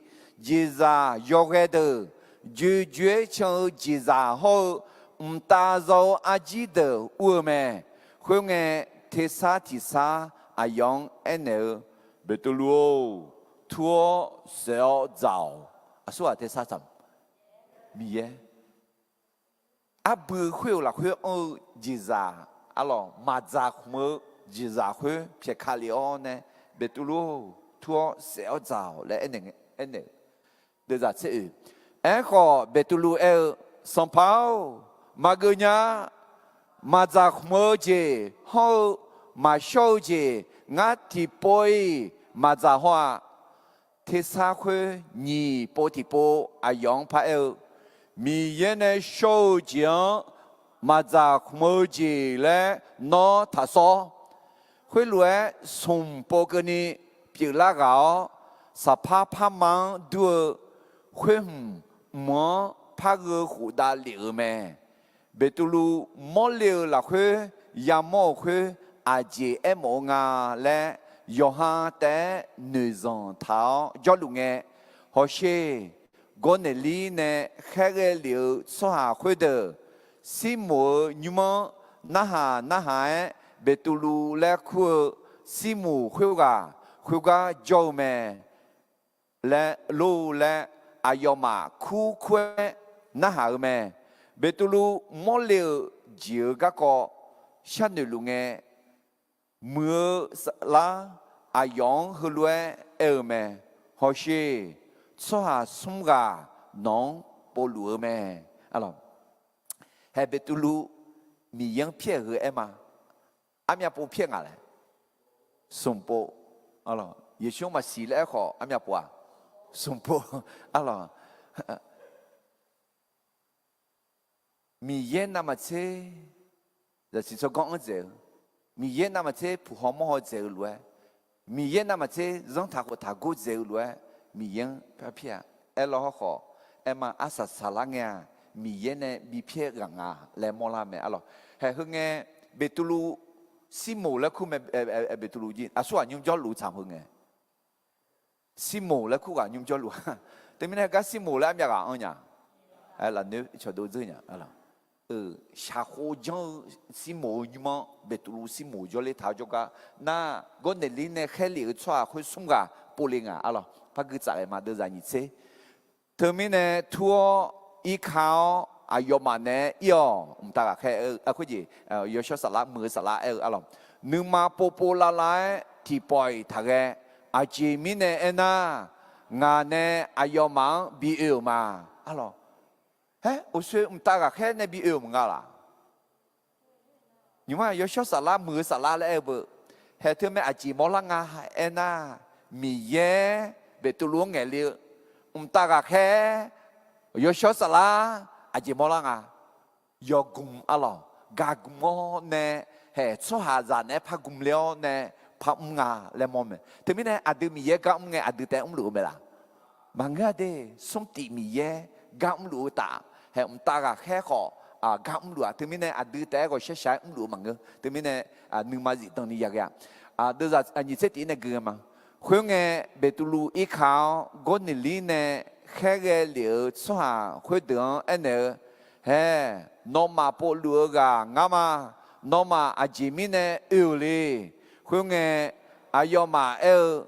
jeqzaq yawghae deuq, joejoer can-eu jeqzaq hawr-eu mqtav zaw-eu arjir deuq ur-eu mae. Khoerngae, tersar tiq sar aqyawf-anr aernaeq-eu, Beqtuvluv-or, tur-awr saef-awr dzaq-awq. Aqsurghaq tersar tsaq-eu, Miqyaer arbui khoer-euq lafkhoer anr-eu jeqzaq, arlawq, maqdzaq khmq-eu jeqzaq khoer pyaeqka lef-awr nae, Beqtuvluv-or, tur-awr saef-awr dzaq-awq laer aernaeq-eu. Deuvzaq tser oeq, aerkhawf Beqtuvluv aer-eu, Sanqpaq-or, maqgeuf nya. Maqdzaq khmq-eu jeq hawr-eu maqshawr-eu jeq ngar tiqpov-iq maqdzaq haw-aq. Tersar khoer nyiq pov tiqpov aqyawf-anr paraer-eu, Miqyaer nae shawr-eu jeq-anr maqdzaq khmq-eu jeq laer nawr taqsawr. Khoerlof-aer smq pov keuvni pyeuflar ghaq-awr, saqpar parma-anr dur-eu khoer hmq mq-anr pargheu khofdav lef-euq mae. Beqtuvluv mawrle-euq lafkhoer yamawr-euq khoer aqjeq aermawf-eu nga laer yawqha taef-aer noeqzanq taq-awr jawrluf ngae, hawsher, Gawrnaeqlir nae khaerghae lef-eu tsawrhaq khoerdeuq, Sirmoq-euq nymr-anr narhaq narhaq-aer Beqtuvluv laer kur-eu Sirmoq khoerghaq khoergar jawr-eu mae laer lor-eu laer, aqyawfmaf kur kur-aer narhaq-eu mae. Beqtuvluv mawrle-euq jeq-euq garkawv sharnoeq luf ngae, muiq-eu saflar aqyawf-anr heulof-aer aer-eu mae. Hawsher, tsawrhaq smr ghaq nawq-anr povluf-eu mae. Hae Beqtuvluv Miqyaer-anr pyaer-eu heu aer ma. Armyav pov pyaer nga laer, smq pov. Yeqsur-anr maqsiq laer aer khawf armyav pov-aq, smq pov. Arlawq, Miqyaer navmaqtser zaqsiq tsawrganr-anr dzaeq-eu, Miqyaer navmaqtser puq haw mawr haw dzaeq-eu lof-aer, Miqyaer navmaqtser zanrtaq khoftaq gor dzaeq-eu lof-aer, Miqyaer-anr pyaer pyaer-a. Aerlawr hawrkhawf, aer ma, arsaq saqlar ngae-aq, Miqyaer nae bipyaer ghaq nga laer mawrlar mae. Arlawq, haeq heu ngae, Beqtuvluv, Sirmoq laer kur mae. Beqtuvluv jir aqsur ghaq nymr jawrluf tsaq heu ngae, Sirmoq laer kur ghaq nymr jawrluf-a. Teumirnae gar Sirmoq laer armyav ghaq anr nya, lafnoer cawqdov dzeur nya. Shaqkhov janr-eu Sirmoq-euq nymr-anr Beqtuvluv Sirmoq jawrler taq-awr jawrgar nar, Gawrnaeqlir nae khaerlef-eu tsawrhaq khoer smr ghaq povle nga. Arlawq, par gui tsaf ghae ma, deuvzaq nyiq tser. Teumirnae tur-awr, irka-awr, aqyawfmaf naeq-aer ir-awq. Mqtav ghaqkhaer-eu khoerjeq, yawshawr saflar muiq-eu saflar aer-eu, arlawq, nuima povpov lavlav-aer tiqpawf-iq taqghae. Aqjeq mirnae aernar, ngaq nae aqyawfmaf-anr bi oe-euq ma. Arlawq, haer, uqshoe mqtav ghaqkhaer nae bi oe-euq maqnga laq? Nymq-mr-aq, yawshawr saflar muiq-eu saflar laer aer-eu beu. Haeq teu mae aqjeq mawrlar nga aernar, Miqyaer Beqtuvluv-anr ngaeqle-eu, mqtav ghaqkhaer, yawshawr saflar, aqjeq mawrlar nga. Yawgmq, arlawq, gaqgmq-awr nae, haeq tsawrhaqzaq naeq-aer par gmq le-awr nae par mr nga laer mawr mae. Teumirnae aqdui Miqyaer gar mr ngae aqdui taef-aer mrluf-eu mae laq? Maqngeur-a de. Smr tif Miqyaer gar mrluf-eu taf, haeq mqtav ghaqkhaer khawf gar mrluf-aq. Teumirnae aqdui taef-aer ghawqshar shaq-aer mrluf-eu maqngeur. Teumirnae nuima zifdan ni yaghae-a. Deuvzaq nyiq tser tif-ir nae gui-eu ma. Khoerngae, Beqtuvluv irka-awr Gawrneqlir nae khaerghae lef-eu tsawrhaq khoerdeuq-anr aernaeq-eu, Haer, nawmaf povluf-eu ghaq ngar ma. Nawmaf aqjeq mirnae oe-euq le. Khoerngae, aqyawfmaf aer-eu,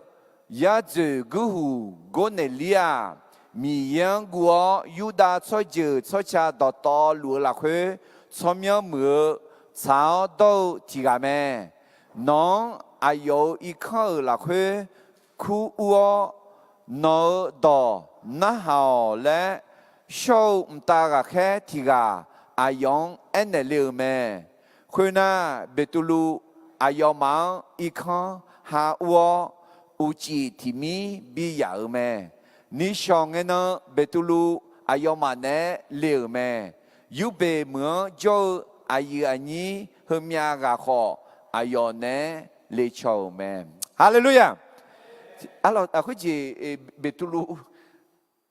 Yar dzoeq gurhuq Gawrneqlir-aq, Miqyaer-anr guv-awr Yurdav tsawrjeuq tsawrca dawqtawvluf-eu lafkhoer tsawrmyanr muiq-eu tsaq-awr dawr-eu tiq ghaq mae. Nawq-anr aqyawf-euq irkanr-euq lafkhoer kur ur-awr, nawq-euq dawq narhaq-awq laer, shawr-eu mqtav ghaqkhaer tiq ghaq aqyawf-anr aernaeq le-euq mae. Khoernar, Beqtuvluv aqyawfmaf-anr irkanr ha ur-awr, uqcif tiq mir bi yaf-euq mae. Nishawq ngae nan Beqtuvluv aqyawfmaf naeq-aer le-euq mae. Yurbeq meuq-anr jawr-eu aqyuif aqnyir heumyav ghaq khawf, aqyawf naeq-aer le caw-euq mae. Haleluya! Khoerjeq Beqtuvluv,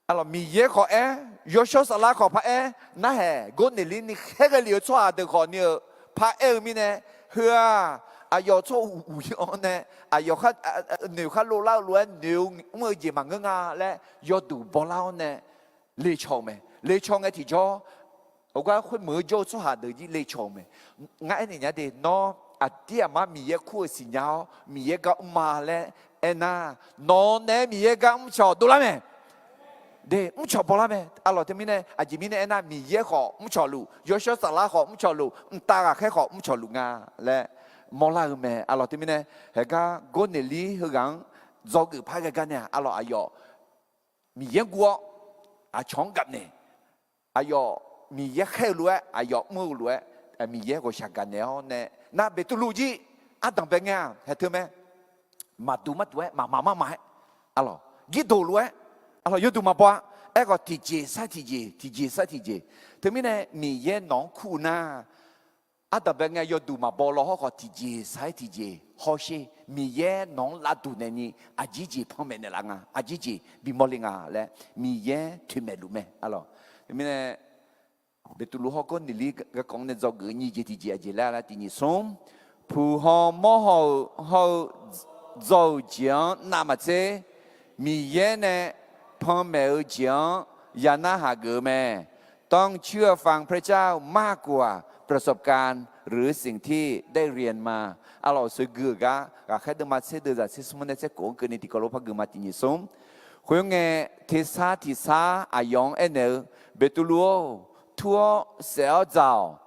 arlawq, Miqyaer khawf aer, yawshawr saflar khawf par aer, narhaq Gawrneqlir ni khaerghae lef-eu tsawrhaq deuq khawf ni-eu par aer-eu mirnae, heu-aq, aqyawf tsawr uq uq-anr nae, aqyawf noeq khar lovlar-eu lof-aer noeq-eu mr-eu jeq maqngeur nga laer yawduq bawlar-awr nae le caw-eu mae. Le caw ngae tiqjawr, heugar khoermeuq-eu jawr-eu tsawrhaq deuq jir le caw-eu mae. Ngar aernaeq nya de, nawr aqdir aqmar Miqyaer kur-eu siqnya-awr Miqyaer gar mr ma laer aernar, nawq naeq-aer Miqyaer gar mrcawq dovlar mae. De, mrcawq bawlar mae. Arlawq, teumirnae aqjeq mirnae aernar, Miqyaer khawf mrcawq luf, yawshawr saflar khawf mrcawq luf, mqtav ghaqkhaer khawf mrcawq luf nga laer mawrlar-eu mae. Arlawq, teumirnae haeqgar Gawrneqlir heughaq-anr dzawgeuf par ghae gar nae-aq, arlawq, aqyawf Miqyaer guv-awr aqcawq-anr gafnaeq, aqyawf Miqyaer khaer-eu lof-aer, aqyawf mr-eu lof-aer, Miqyaer ghawqshaq gaqnaeq-awr nae, nar Beqtuvluv jir ardanq bae ngae-aq, haeq teu mae, maqduq marduq-aer, maqmaq marmaq-aer, arlawq, girdoq lof-aer, arlawq, yawduq maqbaw-a. Aerkhawf, tiqjeq sar tiqjeq, tiqjeq sar tiqjeq. Teumirnae Miqyaer nawq-anr kur-eu nar, ardanq bae ngae yawduq maqbaw law hawrkhawf, tiqjeq sar-aer tiqjeq hawsher, Miqyaer nawq-anr lavduq naeqni aqjeq jeq panmaeq naeqlaf nga, aqjeq jeq bimawr le nga laer Miqyaer toeqmaeq luf mae, arlawq. Teumirnae Beqtuvluv hawr Gawrneqlir garkawv-anr nae dzawgeuf-eu nyiq jeq tiqjeq aqjeq laer lar tiq nyiq smr, puq haw mawr haw-eu hawr-eu dzaw-euq jeq-anr navmaqtser, Miqyaer nae panmaeq-eu jeq-anr ya narhaq geuf-eu mae. ต้องเชื่อฟังพระเจ้ามากกว่าประสบการณ์หรือสิ่งที่ได้เรียนมา Arlawq, สวย gui-euq gar ghaqkhaer deuvma tser deuv zaq tser smr nae tser khof-anr keuvni tiqkawv lof par gui ma tiq nyiq smr. Khoerngae, tersar tiqsar aqyawf-anr aernaeq-eu, Beqtuvluv-or, tur-awr saef-awr dzaq-awq.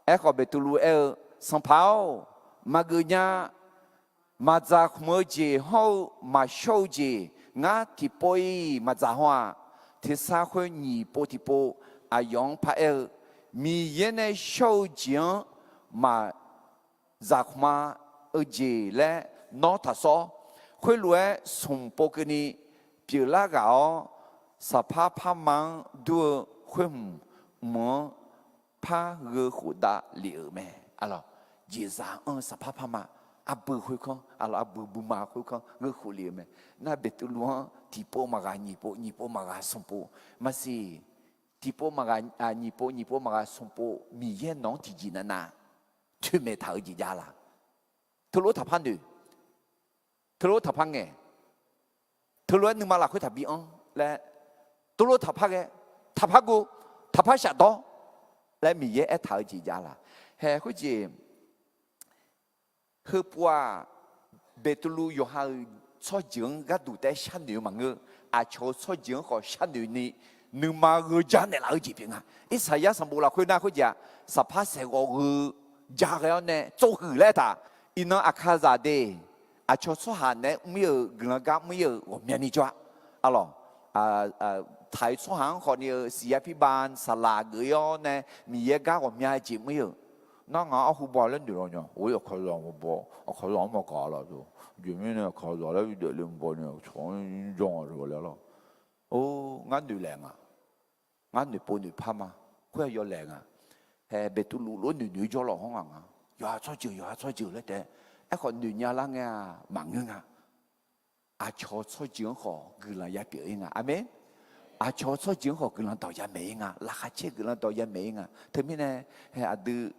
Aerkhawf, Beqtuvluv aer-eu, Sanqpaq-or, maqgeuf nya. Maqdzaq khmq-eu jeq hawr-eu maqshawr-eu jeq ngar tiqpov-iq maqdzaq haw-aq. Tersar khoer nyiq pov tiqpov aqyawf-anr paraer-eu, Miqyaer nae shawr-eu jeq-anr maq dzaqkhmq-a-eu jeq laer nawr taqsawr. Khoerlof-aer smq pov keuvni pyeuflar ghaq-awr, saqpar parma-anr dur-eu khoer hmq mq-anr par gheu khofdav lef-euq mae. Arlawq, jeqzaq anr-eu saqpar parma, arbui khoerkanr, arlawq, arbui buima khoerkanr gheu khof lef-euq mae. Nar Beqtuvluv-anr tiqpov maqghaq nyiq pov, nyiq pov maqghaq smq pov, maqsiq, tiqpov maqghaq nyiq pov, nyiq pov maqghaq smq pov Miqyaer nawq-anr tiqjeq navnav toeqmaeq taq-eu jeq jav laq. Teulof taqpar noeq, teulof taqpar ngaeq, teulof-aer nuima lafkhoer taqbi anr laer, teulof taqpar ghae, taqpar gov, taqpar shafdawr laer Miqyaer aertaq-eu jeq jav laq. Haeq khoerjeq, heupov-aq, Beqtuvluv yawqha-euq tsawrjeuq-anr gharduq taef-aer sharnoeq-eu maqngeur. Aqcawq-euq tsawrjeuq-anr khawf sharnoeq ni, nuima gheu ja naeqlaf-eu jeq pyeuf nga. Irsaqyar sanqbof lafkhoer nar khoerjeq-aq, saqpar saeqghawv gheu ja ghae-awr nae tsovhuiq laer taq. Iqnan aqkazaq de, aqcawq tsawrhaq naeq-aer mr-ir-euq guiqlanq gar mr-ir-euq ghawqmyani jawr-a. Arlawq, taq-euq tsawrhaq-anr khawfni-eu siqyar pirbav saqlaq geuf-ir-awr nae Miqyaer gar ghawqmya jeq mr-ir-euq. Nar ngaq-anr arhu baw laer noeq law nya, or, aqkazaq maqbaw, aqkazaq-anr maqgaq laf-eu, jeq mirnae aqkazaq laer bidaef le maqbaw ni, aqcawq-anr janr-a laer lawr. Or, ngar noeq laeq nga. Ngar noeqpov noeqpar ma. Khoer-aq yawlaeq nga. Hae, Beqtuvluv lof-aer noeqnoeq-ir jawrlawq hawr ngaq nga. Yawqha tsawrjeuq, yawqha tsawrjeuq laer taef-aer, aerkhawf noeqnya lar ngae-aq maqngeur nga. Aqcawq-eu tsawrjeuq-anr khawf guiqlanq ya pyeuf-ir nga. Aqmeq. Aqcawq-eu tsawrjeuq-anr khawf guiqlanq dawq ya maeq-ir nga. Laqkhaq caer guiqlanq dawq ya maeq-ir nga. Teumirnae, hae, aqdui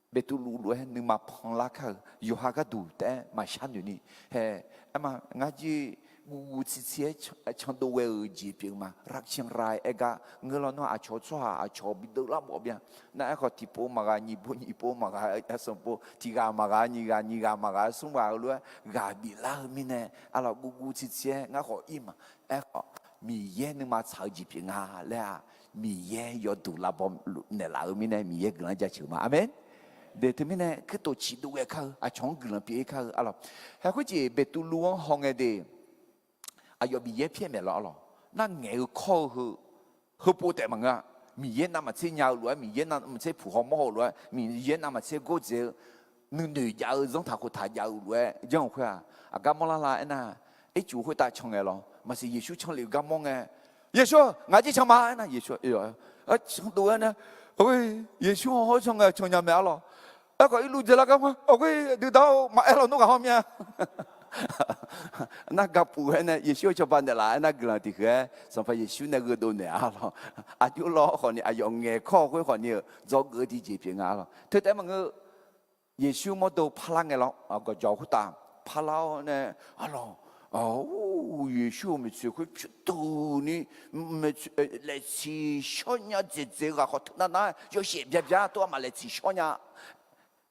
Beqtuvluv lof-aer nuima panlar kar-eu yawqha gharduq taef-aer maqshar noeq ni. Hae, aerma ngar jir guvguv tsirtsir-aer candov ghae-euq jeq pyeuf-eu ma. รักเชียงราย aer gar ngeur lawnmr aqcawq-eu tsawrhaq aqcawq bideuv lar mawf bya. Nar aerkhawf tiqpov maqghaq nyiq pov, nyiq pov maqghaq smq pov, tiqghaq maqghaq nyiq ghaq, nyiq ghaq maqghaq smr ghaq-eu lof-aer ghaq biflar-eu mirnae, arlawq, guvguv tsirtsir-aer ngar khawf ir ma. Aerkhawf Miqyaer nuima tsaq-eu jeq pyeuf nga laer-aq, Miqyaer yawduq lavbaw naeqlaf-eu mirnae Miqyaer guiqlanq jaceuq ma. Aqmeq. De teumirnae kuirtof ciqdov ghae kar-eu aqcawq-anr guiqlanq pyeuf-ir kar-eu arlawq. Hae khoerjeq Beqtuvluv-anr hawngae de, aqyawf Miqyaer pyaer maeq lawr arlawq. Nar ngaeq-eu kawr-eu heu heupov taef maqngeur-a. Miqyaer navmaqtser nya-eu lof-aer, Miqyaer navmaqtser puq haw mawr haw-eu lof-aer, Miqyaer navmaqtser gordzaeq-eu nuinoeq jav-eu zanrtaq khoftaq jav-eu lof-aer janr-eu khoer-aq, aqgar mawrlar lar aernar, ircuf khoertav can ngae lawr. Maqsiq Yeqsur canlef-eu gar mawr ngae, Yeqsur-aq, ngaq jir can ma aernar, Yeqsur-aq, candov-aer nar, Yeqsur-aq hawr can ngae can nya mae arlawq. Aerkhawf irluv dzaelar gar ma, aqghoer duidar-or, maqaer lawnmr ghaq hawr mya. Nar gapuf-aer nae Yeqsur-eu cawba naeqlaf aernar guiqlanq tiqhuiq-aer Sanqpaq Yeqsur nae gheudov naeq-a lawq. Aqjox lawr khawfni aqyawf ngaeq kawr khoer khawfni-euq dzawgeuf-eu tiqjeq pyeuf nga lawq. Teu taef-aer maqngeur, Yeqsur mawrdo parlar ngae lawr, gawqjawq khoertav parlar-awr nae, arlawq, Yeqsur-euq maeqtsoeq khoer pyur duq ni, laeqtsiq shawr nya dzaeqdzaeq-eu ghaq khawf teunav nav-aer yawshaef bya bya tov-aer maq laeqtsiq shawr nya.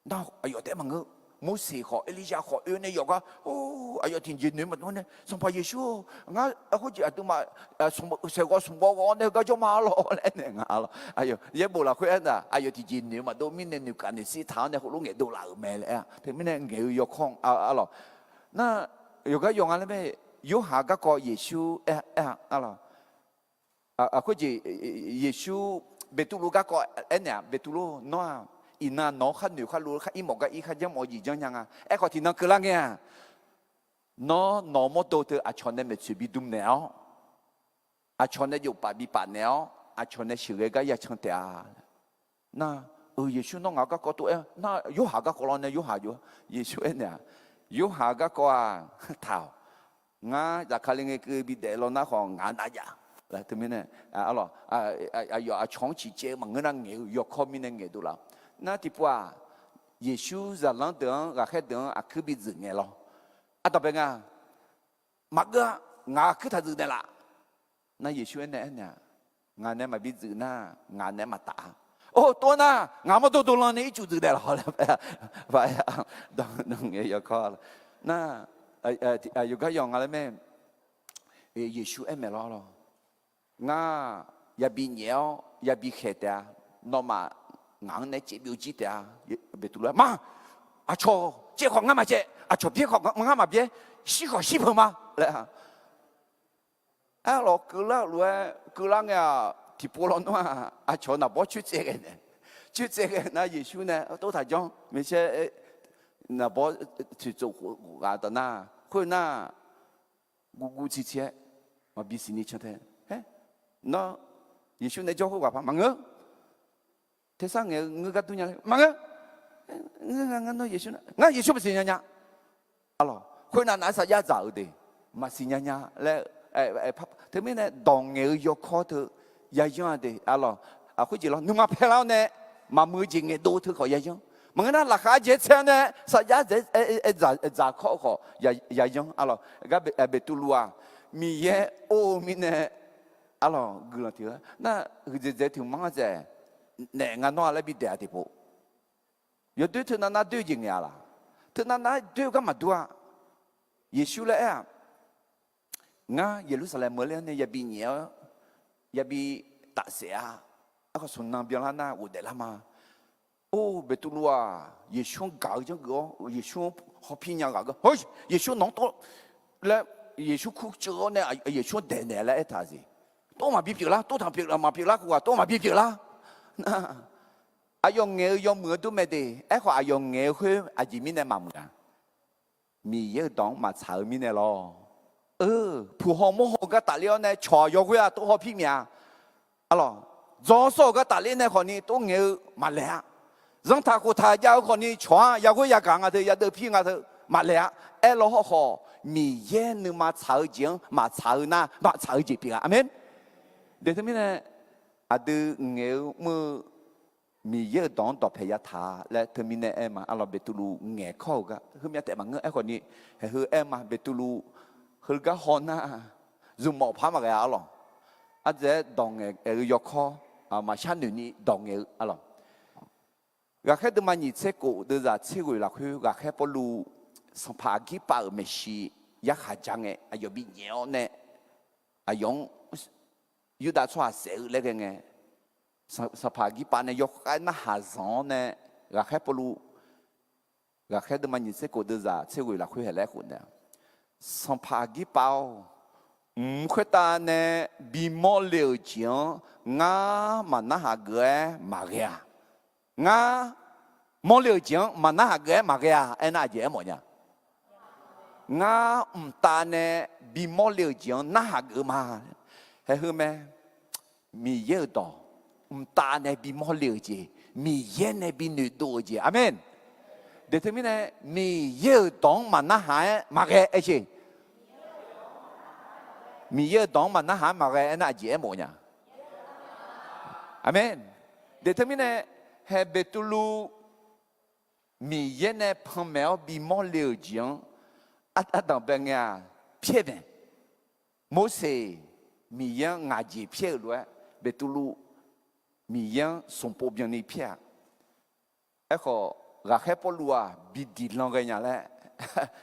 Nar aqyawf taef-aer maqngeur, Morseq khawf Erlirzav khawf oe nae yawqgar, aqyawf tiqjeq noeq maqdov nae, Sanqpaq Yeqsur-or, ngar khoerjeq aqduimaf saeqghawv smq ghaw ghaw-awr nae heugar jawr ma arlawq laer naeq nga arlawq. Yaerbof lafkhoer aernar, aqyawf tiqjeq noeq maqdov mirnae noeqkaf noeqsir taq-awr nae heulof ngaeqdov laf-euq mae laer-a. Teumirnae ngaeq-eu yawkawr-anr arlawq. Nar yawqgar yawq nga laer mae, Yorhaq garkawv Yeqsur aer-a arlawq. Khoerjeq Yeqsur Beqtuvluv garkawv aernaeq-aq, Beqtuvluv-or, nawr-aq, iqnan nawq-anr khar noeq khar lov khar ir mawf gar ir khar janr mawf-eu jeq janr nya nga. Aerkhawf tiqnan keuvlar ngae-aq, nawr nawq-eu mawrdo teu aqcawq nae maeqtsoeq bidm naeq-awr, aqcawq nae jofpaf bipaf naeq-awr, aqcawq nae sheuqghae gar yacan taef-a. Nar-eu Yeqsur nawr ngaq-eu garkawv tov aer nar, Yorhaq garkawv lawr nae Yorhaq jov-a. Yeqsur aernaeq-aq, Yorhaq garkawv-aq, taq-awq. Ngar zaqkali ngae keuv bidaef law nar khawf ngaq-anr nav jav. Teumirnae, arlawq, aqyawf aqcawq-anr ciqcaev-eu maqngeur nar ngaeq-eu yawkawr mirnae ngaeqdov laf-awq. Nar tiqpov-aq, Yeqsur zaqlanr deuq-anr ghaqkhaer deuq-anr aqkuir bi dzuif ngae lawr. Ardanqbae nga, maqgeur-a, ngaq aqkuir taq dzuif naeqlaf. Nar Yeqsur aernaeq aernaeq-aq, Ngaq nae maqbi dzuif nar, ngaq nae maqtaf-a. Or, tov nar, ngaq mawrdov dovlan nae ircuf dzuif daef lawq laer, danqngaeq-eu yawkawr nar, yawqgar yawq nga laer mae. Yeqsur aer maeq lawr lawr, ngar yabi nyaef-awr yabi khaeq taef-a. Nawmaf ngaq-anr nae caev byovjir taef-a. Beqtuvluv-aer, Ma, aqcawq caev khawf ngar maqcaev, aqcawq byaer khawf ngar maqbyaer, shir khawf shir peuq ma laer. Aerlawq keuvlar-euq lof-aer keuvlar ngae-aq, tiqpov lawnmr-aq aqcawq naqbawr coertsaev ghae nae, coertsaev ghae nar Yeqsur nae tov taq janr maeqsaer, naqbawr toeqtsof khof ghaq taf nar, khoernar, guvguv tsiqtsiq-aer maqbi siqni cantae. Nawr Yeqsur nae jawr khoerghaq par maqngeur. Tersar ngaeq-eu ngeur gar dur nya laer maqngeur. Ngar Yeqsur, ngar Yeqsur maqsiq nya nya. Arlawq, khoernav nav-aer sarjax dzaq-eu de, maqsiq nya nya laer. Teumirnae dawq ngaeq-eu yawkawr teu yayanr-a de. Arlawq, khoerjeq lawr nuima paelar-awr nae maqmuiq-eu jeq ngaeqdov teu khawf yayanr. Maqngeur nar laqkhaq-a jeq tsaer-awr nae sarjax dzaeq dzaq kawr-eu khawf yayanr. Arlawq, gar Beqtuvluv-aq Miqyaer or-eu mirnae, arlawq, guiqlanq tiq-eu nar huiqdzaeq dzaeq tiq manr-a dzaeq, naef nga nawr-a laer bidaeq-a tiqpov. Yawdoer teunav nar doer-eu jeq ngaeq-a laq? Teunav nar doer-eu gar maqdur-a. Yeqsur laer aer-aq, Ngar Yeqlursaqlaeq meuq ler-anr nae yabi nyaef-awr yabi tafsaef-a. Aerkhawf smq nan byanlar nar ghofdaef lar ma. Or, Beqtuvluv-aq Yeqsur-anr gaq-eu janrgeuf-awr Yeqsur-anr hawpir nya ghaq geur, Yeqsur nawq-anr tov laer, Yeqsur kur ceuv-awr nae Yeqsur-anr daeqnaeq laer aertaq-eu jeq. Tov maqbi pyeuflar, tov taq pyeuf maqpyeuflar khoerghaq tov maqbi pyeuflar. Nar, aqyawf ngaeq-eu yawmuiq-eu dur mae de. Aerkhawf aqyawf ngaeq-eu khoer aqjeq mirnae maqmuiq-a? Miqyaer-euq dawq-anr maqtsaq-eu mirnae lawr. Puq haw mawr haw-eu gar tafler-awr nae cawq-aq yawghoer-aq tov hawpir myav-a. Arlawq, dzaw sawr-euq gar tafler nae khawfni tov ngaeq-eu maqlaeq-a. Zanrtaq khoftaq jav-eu khawfni cawq-a yaghoer yagaq nga teu yadeuv pir nga teu maqlaeq-a. Aerlaw hawkhawf Miqyaer nuima tsaq-eu jeq-anr maqtsaq-eu nar maqtsaq-eu jeq pyeuf-a. Aqmeq. Deuq teumirnae aqdui ngaeq-eu mr-eu Miqyaer-euq dawq-anr dawqpae yataq-a laer teumirnae aer ma. Arlawq, Beqtuvluv ngaeqkawr-euq gar heumyav taef maqngeur. Aerkhawfni, haeqheu aer ma, Beqtuvluv heugar haw nar, zmqmawf paq-aer maqghae-a. Arlawq, ardzaeq-aer dawq ngaeq-eu yawkawr maqshar noeq ni dawq ngaeq-eu. Arlawq, Ghaqkhaer deuvma nyiq tser kof deuvzaq tser ghoeq lafkhoer Ghaqkhaer Pawrluv sanqpaq Aqgirpav-euq maeqshi yarkhaq ja ngae aqyawf binyaef-awr nae aqyawf-anr Yurdav tsawrhaq saef-eu laer ghae ngae, sanqpaq Aqgirpav nae yawkhav narhaq zanq-awr nae Ghaqkhaer Pawrluv, Ghaqkhaer deuvma nyiq tser kof deuvzaq tser ghoeq lafkhoer haeq laer khof nae, Sanqpaq Aqgirpav-or, mq khoertav nae bimawr le-euq jeq-anr ngar maqnarhaq geuf-aer maqghae-a. Ngar mawrle-euq jeq-anr maqnarhaq geuf-aer maqghae-a aernar, aqjeq aermawf nya? Ngar mqtav nae bimawr le-euq jeq-anr narhaq geuf ma. Haeqheu mae. Miqyaer-euq dawq, mqtav nae bimawr le-euq jeq, Miqyaer nae bi noeqdov-euq jeq. Aqmeq. Deuq teumirnae Miqyaer-euq dawq-anr maqnarhaq-aer maqghae aer jeq. Miqyaer-euq dawq-anr maqnarhaq-aer maqghae aernar, aqjeq aermawf nya? Aqmeq. Deuq teumirnae haeq Beqtuvluv Miqyaer nae panmaeq-awr bimawr le-euq jeq-anr ardanq bae ngae-aq pyaer mae. Morseq Miqyaer-anr ngaq jeq pyaer-euq lof-aer Beqtuvluv Miqyaer-anr smqpov byanni pyaer-a. Aerkhawf, Ghaqkhaer Pawrluv-aq bi diq lan ghae nya laer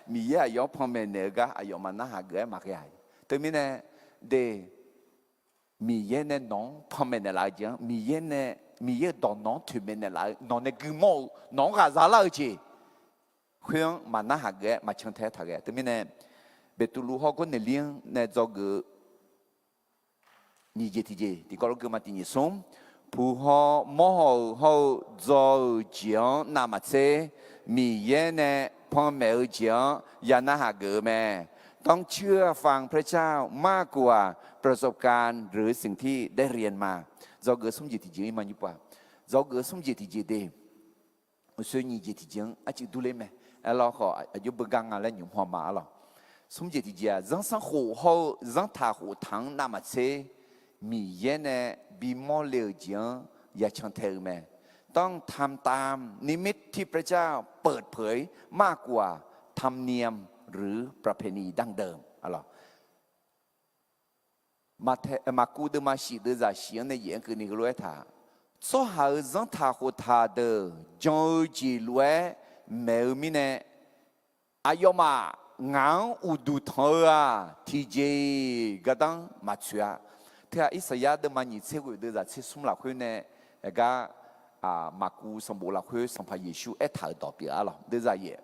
Miqyaer aqyawf-anr panmaeq naeq-eu gar aqyawf maqnarhaq geuf-aer maqghae-a. Teumirnae de, Miqyaer nae nawq-anr panmaeq naeqlaf-eu jeq-anr, Miqyaer nae, Miqyaer-euq dawq nawq-anr toeqmaeq naeqlaf-eu, nawq nae guimawr-eu, nawq-anr ghaqza lar-eu jeq khoer-anr maqnarhaq geuf-aer maqcan tae-aer taq ghae-a. Teumirnae Beqtuvluv hawr Gawrneqlir-anr nae dzawgeuf-eu nyiq jeq tiqjeq tiqkawv lof gui ma. Tiq nyiq smr, puq haw mawr haw-euq hawr-eu dzaw-euq jeq-anr navmaqtser Miqyaer nae panmaeq-eu jeq-anr ya narhaq geuf-eu mae. 当吃饭、喝水、放胆、满足感、热情、体验嘛。 Dzawgeuf smr jeq tiqjeq-ir ma nymr-aq, dzawgeuf smr jeq tiqjeq de. Uqshoe nyiq jeq tiqjeq-anr arcuiv durler mae. Aerlawr khawf aqjox beugar nga laer nymq haw ma arlawq. Smr jeq tiqjeq-aq, zanrsanrkhof hawr-eu zanrtaq khoftaq-anr navmaqtser Miqyaer nae bimawr le-euq jeq-anr ya can tae-eu mae. ต้องทำตามนิมิตที่พระเจ้าเปิดเผยมากกว่าธรรมเนียมหรือประเพณีดั้งเดิม arlawq. Maqkuv deuvma shif deuvzaq shif-anr nae yaef-anr keuvni heulof-aer taq, tsawrhaq-euq zanrtaq khoftaq deuq jan-eu jeq lof-aer maeq-eu mirnae, aqyawfmaf ngaq-anr uqduq tanq-eu-aq, tiqjeq-iq gardanr maqtsoeq-a. Teughaq Irsaqyar deuvma nyiq tser ghoeq deuvzaq tser smr lafkhoer nae, gar Maqkuv sanqbof lafkhoer Sanqpaq Yeqsur aertaq-euq dawq pyeuf-a lawq. Deuvzaq yaef,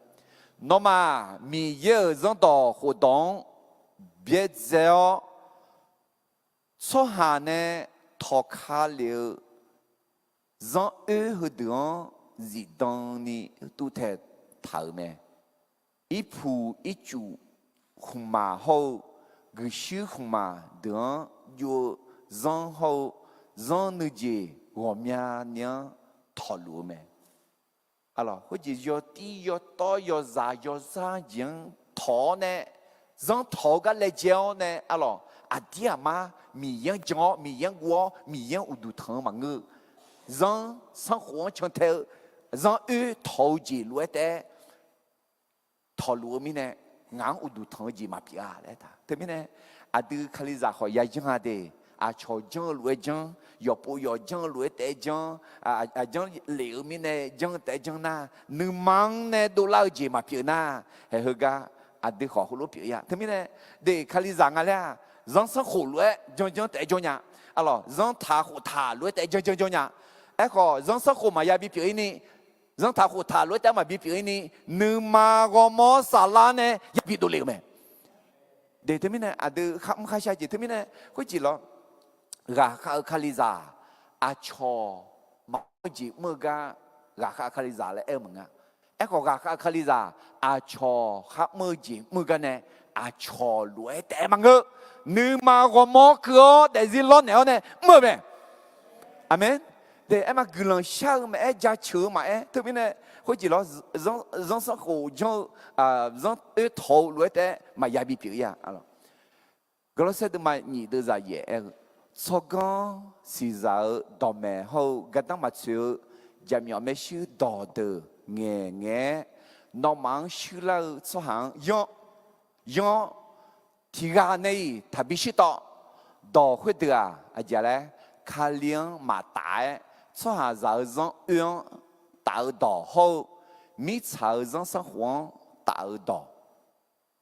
nawmaf Miqyaer-euq zanrdawq khofdawq-anr byaerdzae-awr, tsawrhaq nae tawqka lef-eu zanr oer heudeuq-anr zifdan ni tuvtaeq taq-euq mae. Irpuq ircuf khmqmaq hawr-eu guiqshuir khmqmaq deuq-anr jov-eu zanr hawr-eu zanr nuijeq ghawqmyani -anr tawqluf-eu mae. Khoerjeq yawtir yawtawr yawzaq yawzar jeq-anr tawq-awr nae, zanr tawq-eu gar laejae-awr nae, arlawq, aqdir aqmar Miqyaer-anr jan-awr, Miqyaer-anr guv-awr, Miqyaer-anr uqduq tanq-eu maqngeur-eu, zanr sanrkhof-anr cantae-eu, zanr oer tawq-eu jeq lof-aer taef-aer tawqluf-eu mirnae, ngaq-anr uqduq tanq-eu jeq maqpyeuf-a laer taq. Teumirnae, aqdui Kalizaq khawf yayanr-a de. Aqcawq janr-eu lof-aer janr, yawqpov yawq janr-eu lof-aer taef-aer janr, aqjanr lef-eu mirnae janr taef-aer janr nar, nuima-anr nae dovlar-eu jeq maqpyeuf nar, haeq heugar aqdui khawf heulof pyeuf-ir-a. Teumirnae, de Kalizaq nga laer-aq, zanr sanrkhof lof-aer janr janr taef-aer janr nya. Arlawq, zanrtaq khoftaq lof-aer taef-aer janr janr janr nya. Aerkhawf, zanr sanrkhof maqya bipyeuf-ir ni, zanrtaq khoftaq lof-aer taef-aer maqbi pyeuf-ir ni, nuima ghawrmawr saflar nae yabi dovle-euq mae. De teumirnae aqdui kharmr kharshar jeq teumirnae khoerjeq lawr, ghaqkhav-eu Kalizaq aqcawq maqmr-eu jeq mr-eu gar ghaqkhav-eu Kalizaq laer aer-eu maqnga. Aerkhawf, ghaqkhav-eu Kalizaq aqcawq kharmr-eu jeq mr-eu gar nae aqcawq lof-aer taef-aer maqngeur. Nuima ghawrmawr keuv-awr daefzir lawrnaeq-awr nae mr-eu mae. Aqmeq. De aerma guiqlanq shar-eu maqaer, jaceuq-eu maqaer, teumirnae khoerjeq lawr, zanr sanrkhof janr-eu, zanr oer tawq-eu lof-aer taef-aer maqya bipyeuf-ir-a. Gawrlawrsaer deuvma nyiq deuvzaq yaef aer-eu, tsawrganr siqzaq-eu dawqmaeq hawr-eu gardanr maqtsoeq-eu jaqmyawf maershuir dawqdeuq ngaeqngaeq-aer, nawmaf-anr shuirlar-eu tsawrhaq-anr yanr, yanr-awr, tiqghaq nae-iq taqbi shuirtawv. Dawq khoerdeuq-aq aqjeq laer, Kali-anr maqtaf-aer, tsawrhaqzaq-eu zanr oer-anr taf-eu dawq hawr-eu, mirtsaq-eu zanr sanrkhof-anr taf-eu dawq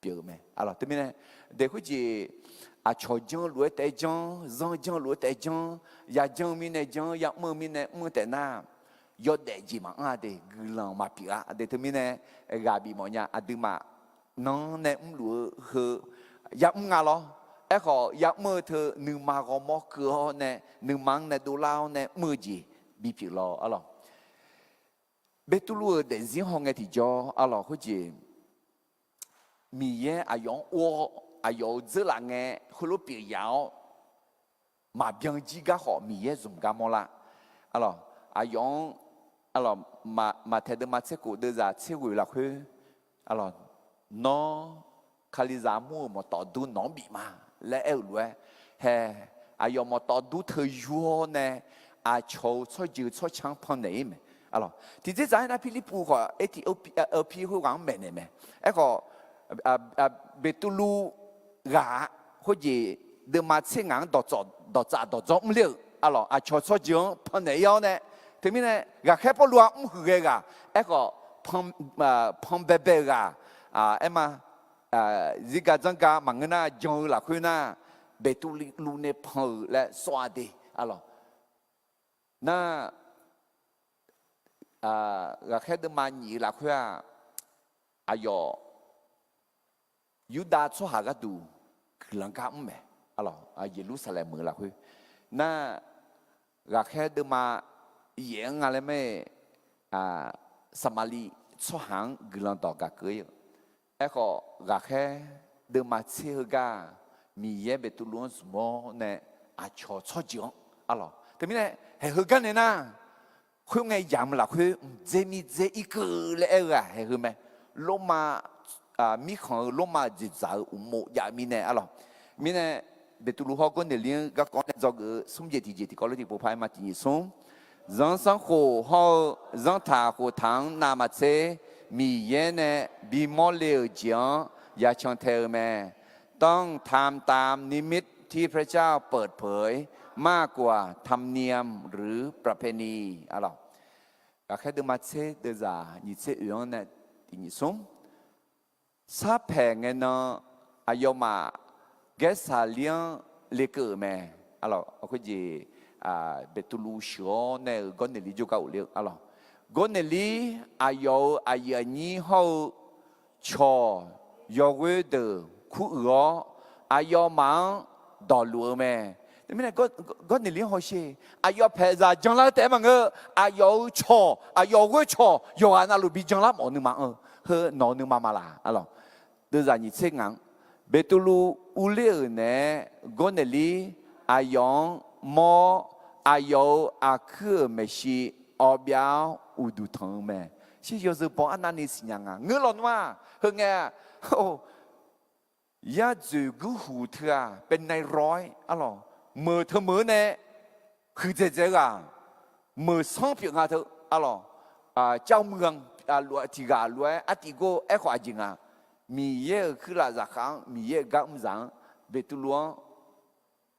pyeuf-eu mae. Arlawq, teumirnae, de khoerjeq, aqcawq janr-eu lof-aer taef-aer janr, zanr janr-eu lof-aer taef-aer janr, ya janr-eu mirnae janr, ya mr-eu mirnae mr-eu taef nar, yawdaef jeq maqanr-a de, guiqlanq maqpyeuf-a de. Teumirnae, ghaq bifmawf nya, aqduimaf nanr nae mrluf-eu heu ya'mr nga lawr. Aerkhawf, ya'mr-eu teu nuima ghawrmawr keuv-awr nae, nuima-anr nae dovlar-awr nae mr-eu jeq bipyeuf lawr. Arlawq, Beqtuvluv-euq daefzir hawngae tiqjawr, arlawq, khoerjeq Miqyaer aqyawf-anr or-awr, aqyawf-euq dzeurlaf ngae heulof pyeuf yaf-awr, maqbyan jir gar khawf Miqyaer zmq gar mawrlar. Arlawq, aqyawf-anr, arlawq, Maqtaeq deuvma tser khof deuvzaq tser ghoeq lafkhoer, arlawq, nawr Kalizaq mur-euq mawqtawf dur nawq-anr bif ma laer aer-euq lof-aer, hae, aqyawf mawqtawf dur teu yur-awr nae aqcawq-euq tsawrjeuq tsawrca-anr pannaeq-ir mae. Arlawq, tiqdzerdzaq-aer nar Pirlirpuv khawf Aertiq, Aertiq khoerghaq-anr maeqnaeq mae. Aerkhawf, Beqtuvluv ghaq-a, khoerjeq deuvma tser ngaq-anr dawqtsaf dawqdzawr mrler-euq, arlawq, aqcawq tsawrjeuq-anr pannaeq-ir-awr nae, teumirnae ghaqkhaer Pawrluv-aq mrhuiq ghae ghaq, aerkhawf, panbaebae-eu ghaq, aerma, zirga dzanrga maqngeur nar jan-eu lafkhoer nar, Beqtuvluv nae pan-euq laer sawr-a de, arlawq. Nar, ghaqkhaer deuvma nyiq-eu lafkhoer-aq, aqyawf Yurdav tsawrhaq gharduq guiqlanq gar mr mae. Arlawq, Yeqlursaqlaeq meuq-eu lafkhoer nar, ghaqkhaer deuvma yaef-anr nga laer mae, Saqmaqliv tsawrhaq-anr guiqlanq dawq gaq keuv-ir-eu. Aerkhawf, ghaqkhaer deuvma tser heugar-aq, Miqyaer Beqtuvluv-anr zmq-awr nae aqcawq tsawrjeuq-anr, arlawq, teumirnae, haeq heugar nae nar, khoerngae yamq lafkhoer mqdzer mirdzer irkeuv laer aer-eu ghaq haeq heu mae. Lormav mirkhanq-eu Lormav-euq jeqzaq-euq uqmov jav-eu mirnae, arlawq, mirnae, Beqtuvluv hawr Gawrneqlir-anr garkawv nae dzawgeuf-eu smr jeq tiqjeq tiqkawv lof tiqpov paq-aer ma tiqnyif smr. Zanrsanrkhof hawr-eu zanrtaq khoftaq-anr navmaqtser Miqyaer nae bimawr le-euq jeq-anr yacan tae-eu mae. ต้องทำตามนิมิต ที่พระเจ้าเปิดเผยมากกว่าธรรมเนียมหรือประเพณี arlawq. Ghaqkhaer deuvma tser deuvzaq nyiq tser oeq-anr nae tiq nyiq smr. Sarpaeq ngae nan aqyawfmaf Gaersaqlir-anr lekeuv-euq mae. Arlawq, khoerjeq Beqtuvluv sheuq-awr nae-euq Gawrnaeqlir jawrgar ghofler-eu arlawq. Gawrnaeqlir aqyawf-euq aqyuif aqnyir hawr-eu cawq yawghoer deuq kuruiq-awr, aqyawfmaf-anr dawqluf-eu mae. Teumirnae Gawrnaeqlir hawsher, aqyawf paeqzaq janlar-eu taef-aer maqngeur, aqyawf-euq cawq, aqyawf ghoer cawq yawqghaq navluf bi janlar mawf-eu nuima-anr-eu, heu nawq-eu nuima ma laq arlawq. Deuvzaq nyiq tser ngaq-anr, Beqtuvluv urler-euq naeq-aer Gawrnaeqlir aqyawf-anr mawr-awr, aqyawf-euq aqkuir-euq maeqshi awbyav-awr uqduq tanq-eu mae. Shir yawzeu baw arnavni siqnya nga ngeur lawnmr-aq, heu ngae, yar dzoeq gurhuq teu-aq เป็นนายร้อย arlawq, meuq teu meuq-anr nae huiqdzaeq dzaeq-eu ghaq, meuq sanr pyeuf nga teu arlawq, cav muiq-anr tiq ghaq lof-aer artiv gor-aer khawf aqjeq nga. Miqyaer-euq kuirlaf zaqkhav-anr, Miqyaer-euq gar mrzaq-anr, Beqtuvluv-anr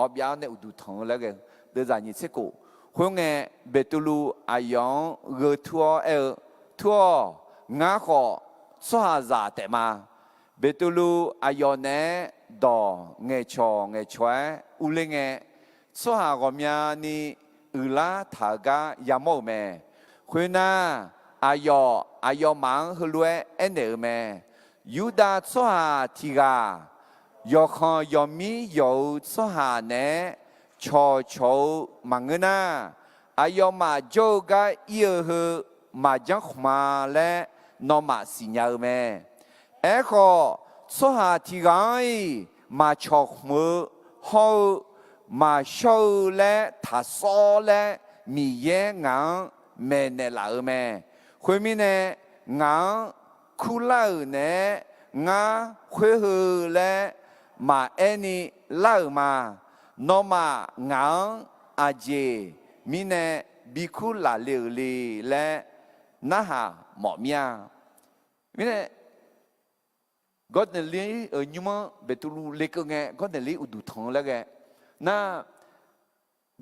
awbyav-awr nae uqduq tanq-eu laer ghae-eu deuvzaq nyiq tser khof. Khoerngae, Beqtuvluv aqyawf-anr gheu tur-awr aer-eu, Tur-awq. Ngar khawf tsawrhaqzaq taef ma. Beqtuvluv aqyawf naeq-aer dawq ngaeqcawq ngaeqcawq-aer urler ngae, tsawrhaq ghawqmyani uiqlar taq-eu gar yamawr-euq mae. Khoernar, aqyawf aqyawfmaf-anr heulof-aer aernaeq-euq mae. Yurdav tsawrhaq tiq ghaq yawqkhanq yawqmir yawq-eu tsawrhaq naeq-aer cawqcawq-eu maqngeur nar, aqyawfmaf jawr-eu gar ir-eu heu maqjanr khmq-a laer nawmaf siqnya-eu mae. Aerkhawf, tsawrhaq tiq ghaq-anr-iq maqcawq khmq-eu hawr-eu maqshawr-eu laer taqsawr laer Miqyaer ngaq-anr maeqnaeq laf-euq mae. Khoermirnae, ngaq-anr kurlar-euq naeq-aer ngar khoer heu laer maqaer ni lar-euq ma. Nawmaf ngaq-anr aqjeq mirnae bikur laf le-euq le laer narhaq mawf mir-a. Mirnae, Gawrnaeqlir-euq nymr-anr Beqtuvluv lekeuv ngae, Gawrnaeqlir uqduq tanq-eu laer ghae nar,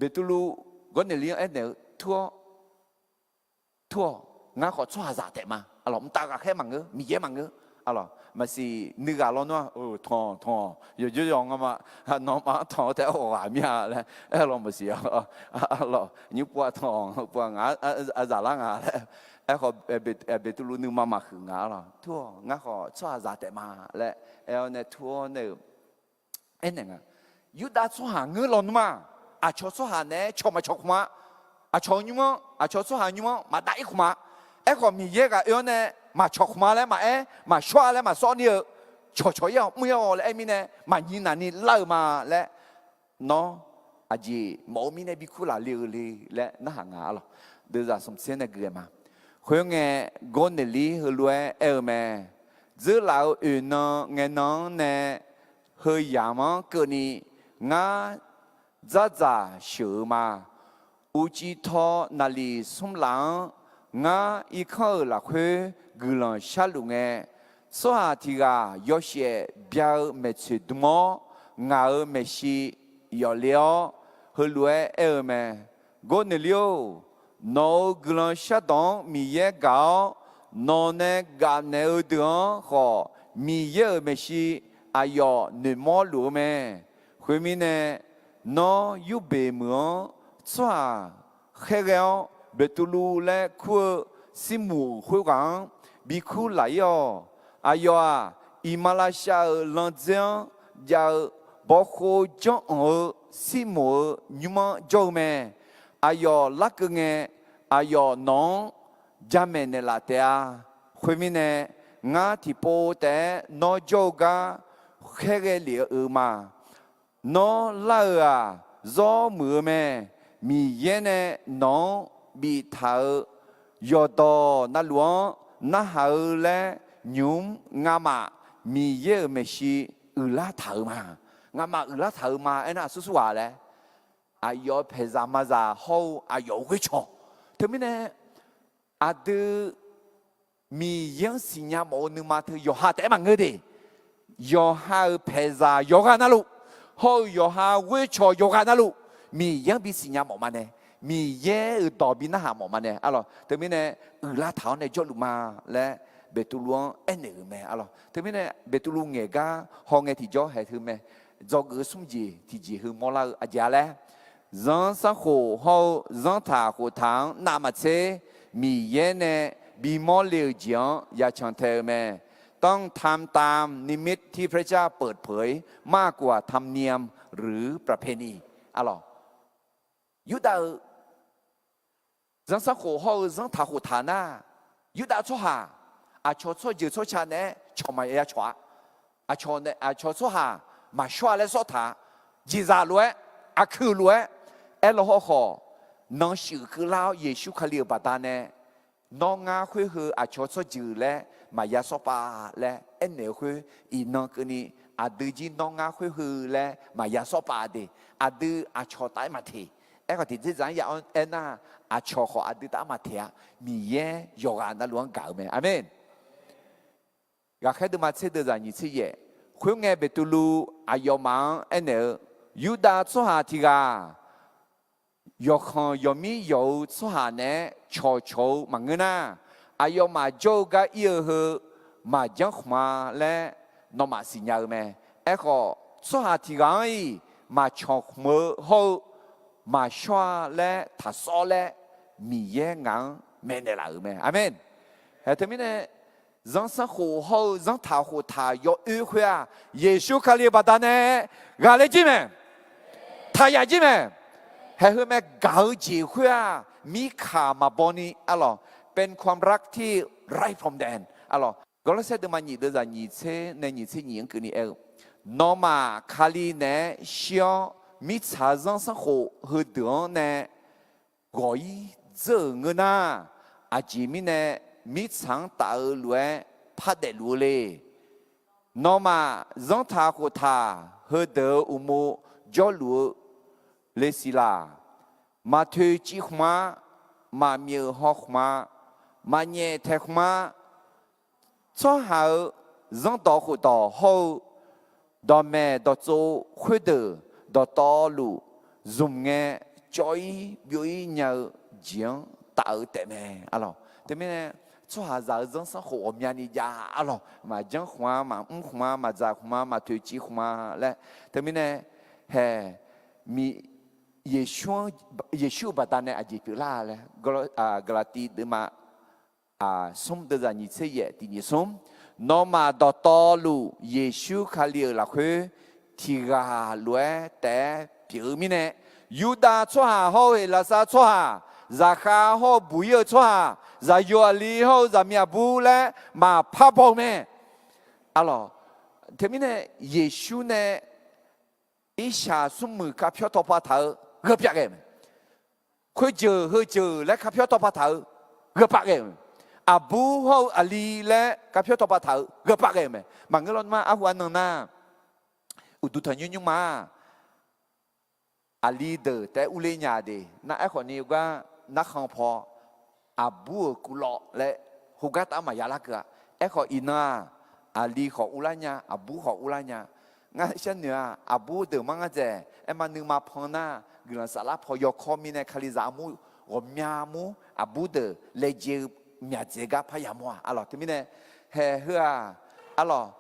Beqtuvluv Gawrnaeqlir-anr aernaeq-eu, Tur-awr. Tur-awq. Ngar khawf tsawrhaqzaq taef ma. Arlawq, mqtav ghaqkhaer maqngeur, Miqyaer maqngeur. Arlawq, maqsiq nuighaq lawnmr-aq, tanq tanq, yawqjawr yawq ngamaf, nawmaf-anr tanq-eu taef-aer ghawq ghaq mir-a laer aer law maqsiq. Arlawq, nymr pov-a tanq, pov-a ngaq-anr zaqlar nga laer. Aerkhawf, Beqtuvluv nuima maqhuiq nga. Arlawq, Tur-awq. Ngar khawf tsawrhaqzaq taef ma laer aer-awr nae tur-awr nae-eu aernaeq nga. Yurdav tsawrhaq ngeur lawnmr-aq, aqcawq tsawrhaq naeq-aer cawq maqcawq khmq-a. Aqcawq nymr-anr, aqcawq tsawrhaq nymr-anr maqdav ir khmq-a. Aerkhawf, Miqyaer ghaq oe-awr nae maqcawq khmq-a laer maqaer, maqshawr-a laer maqsawr ni-eu, cawqcawq ir-awq, mr ir-awq laer aer mirnae, maqnyir naqni lar-eu ma laer, nawr aqjeq mawf-eu mirnae bikur laf le-eu le laer narhaq nga. Arlawq, deuvzaq smq tser nae gui-aer ma. Khoerngae, Gawrnaeqlir heulof-aer aer-eu mae. Dzeurlaf-euq oeq nan ngae nan-anr nae heu yamq-anr keuvni ngar dzardzaq sheuq-eu ma. Uqcif taw naqliq smr laf-anr ngar irkanr-euq lafkhoer guiqlanq sharluf ngae, tsawrhaq tiq ghaq yawshaef bya-eu maeqtsoeq dm-awr, ngaq-euq maeqshi yawf le-awr, heulof-aer aer-eu mae. Gawrnaeqlir-or, nawq-euq guiqlanq shardawq-anr Miqyaer gaq-awr, nawq nae gafnaeq-eu deuq-anr khawf, Miqyaer-euq maeqshi aqyawf noeqmawr luf-eu mae. Khoermirnae, nawr Yurbeq meuq-anr tsawrhaq khaerghae-awr, Beqtuvluv laer kur-eu Sirmoq khoerghaq-anr bikur laf ir-awq. Aqyawf-aq, iqmalavshav-euq landzer-anr jav-eu bawkhov janr anq-eu Sirmoq-euq nymr-anr jawr-eu mae. Aqyawf larkeuv ngae, aqyawf nawq-anr jamaeq naeqlaf taef-a. Khoermirnae, ngar tiqpov taef-aer nawr jawr-eu gar khaerghae lef-eu ma. Nawr lar-euq-aq, zawr muiq-eu mae. Miqyaer nae nawq-anr biftaq-euq yawqdawq navluf-anr narhaq-eu laer nymq-mr ngamaf Miqyaer-euq maeqshi uiqlar taq-euq ma. Ngamaf uiqlar taq-euq ma. Aernar, aqsur sur ghaq laer, aqyawf-euq paeqzaq mazaq hawr-eu aqyawf-euq ghoercawq. Teumirnae, aqdui Miqyaer-anr siqnya mawf-eu nuima teu yawqha taef-aer maqngeur de. Yawqha-euq paeqzaq yawqghaq navluf, hawr-eu yawqha ghoer cawq yawqghaq navluf, Miqyaer-anr bisiqnya mawf ma nae, Miqyaer-euq dawq bi narhaq mawf ma nae, arlawq. Teumirnae uiqlar taq-awr nae jawrluf ma laer Beqtuvluv-anr aernaeq-euq mae, arlawq. Teumirnae Beqtuvluv ngaeq gar hawngae tiqjawr haeq teu mae. Dzawgeuf-eu smr jeq tiqjeq heu mawrlar-eu aqjeq-a laer, zanrsanrkhof hawr-eu zanrtaq khoftaq-anr navmaqtser Miqyaer nae bimawr le-euq jeq-anr yacan tae-eu mae. ต้องทำตามนิมิตที่พระเจ้าเปิดเผย มากกว่าธรรมเนียมหรือประเพณี arlawq. Yurdav-eu zanrsanrkhof hawr-eu zanrtaq khoftaq nar, Yurdav tsawrhaq aqcawq tsawrjeuq tsawrca naeq-aer cawq maqya cawq-a. Aqcawq nae, aqcawq tsawrhaq maqshawr-a laer sawr taq-a. Jeqzaq lof-aer, aqkuiq lof-aer, aerlaw hawrkhawf, nan shuif keuvlar-awr Yeqsur Kali-euq baqdanae, nawr ngar khoer heu aqcawq tsawrjeuq laer maqya sawr pav laer aernaeq-eu khoer, iqnan keuvni aqdui jir nawr ngar khoer heu laer maqya sawr pav de. Aqdui aqcawq taf-aer maqteq. Aerkhawf tiqdzer dzaq-anr ya-anr aernar, aqcawq khawf aqdui taf-aer maqteq-a. Miqyaer yawqghaq navluf-anr gaq-eu mae. Aqmeq. Ghaqkhaer deuvma tser deuv zaq nyiq tser yaef. Khoerngae Beqtuvluv aqyawfmaf-anr aernaeq-eu, Yurdav tsawrhaq tiq ghaq yawqkhanq yawqmir yawq-eu tsawrhaq naeq-aer cawqcawq-eu maqngeur nar, aqyawfmaf jawr-eu gar ir-eu heu maqjanr khmq-a laer nawmaf siqnya-eu mae. Aerkhawf, tsawrhaq tiq ghaq-anr-iq maqcawq khmq-eu hawr-eu maqshawr-a laer taqsawr laer, Miqyaer ngaq-anr maeqnaeq laf-euq mae. Aqmeq. Haeq teumirnae, zanrsanrkhof hawr-eu zanrtaq khoftaq yawoer khoer-aq, Yeqsur Kali-euq baqdanae ghaqler jir mae. Taqyaf jir mae. Haeq heu mae, gaq-eu jeq khoer-aq, mirkaq maqbaw ni, arlawq, เป็นความรักที่ไร้พรมแดน arlawq. Gawrlawrsaer deuvma nyiq deuv zaq nyiq tser nae nyiq tser nyiq-anr keuvni aer-eu, nawmaf Kali naeq-aer shir-awr, mirtsaq zanrsanrkhof heudeuq-anr nae ghawq-ir dzeur-euq ngeur nar, aqjeq mirnae mirtsaq-anr taf-eu lof-aer par daefluf-eu le. Nawmaf zanrtaq khoftaq heudeuq-euq uqmov jawrluf-eu le siq laq. Maqtoeq civ khmq-a, maqmyeuq haw khmq-a, maqnyaef taeq khmq-a, tsawrhaq-euq zanrdawq khofdawq hawr-eu dawqmaeq dawqtsov khoerdeuq dawqtawvluf zmq ngae, cawv-ir byov-ir nya-eu jeq-anr taf-eu taefmae, arlawq. Teumirnae, tsawrhaqzaq-euq zanrsanrkhof ghawqmyani jav, arlawq, maqjanr khmq-a, maqmr khmq-a, maqdzaq khmq-a, maqtoeq civ khmq-a laer. Teumirnae, haeq, Yeqsur-anr, Yeqsur-euq baqdanae aqjeq pyeuflar laer, Gaqlaqtiv deuvma smr deuv zaq nyiq tser yaef tiq nyiq smr, nawmaf dawqtawvluf Yeqsur Kali-euq lafkhoer tiq ghaq lof-aer taef-aer pyeuf-eu mirnae, Yurdav tsawrhaq hawr-eu Heqlaqsar tsawrhaq, zaqkhav hawr-eu buq-ir-eu tsawrhaq, zaqyo aqli hawr-eu zaqmiq aqbur laer maqpar baw-eu mae. Arlawq, teumirnae Yeqsur nae irshaq smrmuiq kapyawr tawqpav taq-eu gheu pyaf ghae-euq mae. Khoerjeuq heujeuq laer kapyawr tawqpav taq-eu gheu pyaf ghae-euq mae. Aqbur hawr-eu aqli laer kapyawr tawqpav taq-eu gheu pyaf ghae-euq mae. Maqngeur lawnmr-aq, arhu arnan nar, uqduq tanqnymr nymrma-aq, aqli deuq taef-aer urler nya de. Nar aerkhawf ni gar narkhan paw, aqbur-euq kuvlawv laer heugar taf-anr maqya larkeuv-a. Aerkhawf iqnan-aq, aqli khawf urlar nya, aqbur khawf urlar nya. Ngar sharnoeq-aq, aqbur deuq mar ngar dzaeq aerma nuima pan nar, guiqlanq saflar paw yawkawr mirnae Kalizaq armur ghawqmya mur aqbur deuq laejae-eu myaqdzaeq gar parya mawr-aq, arlawq. Teumirnae, haeq heu-aq, arlawq,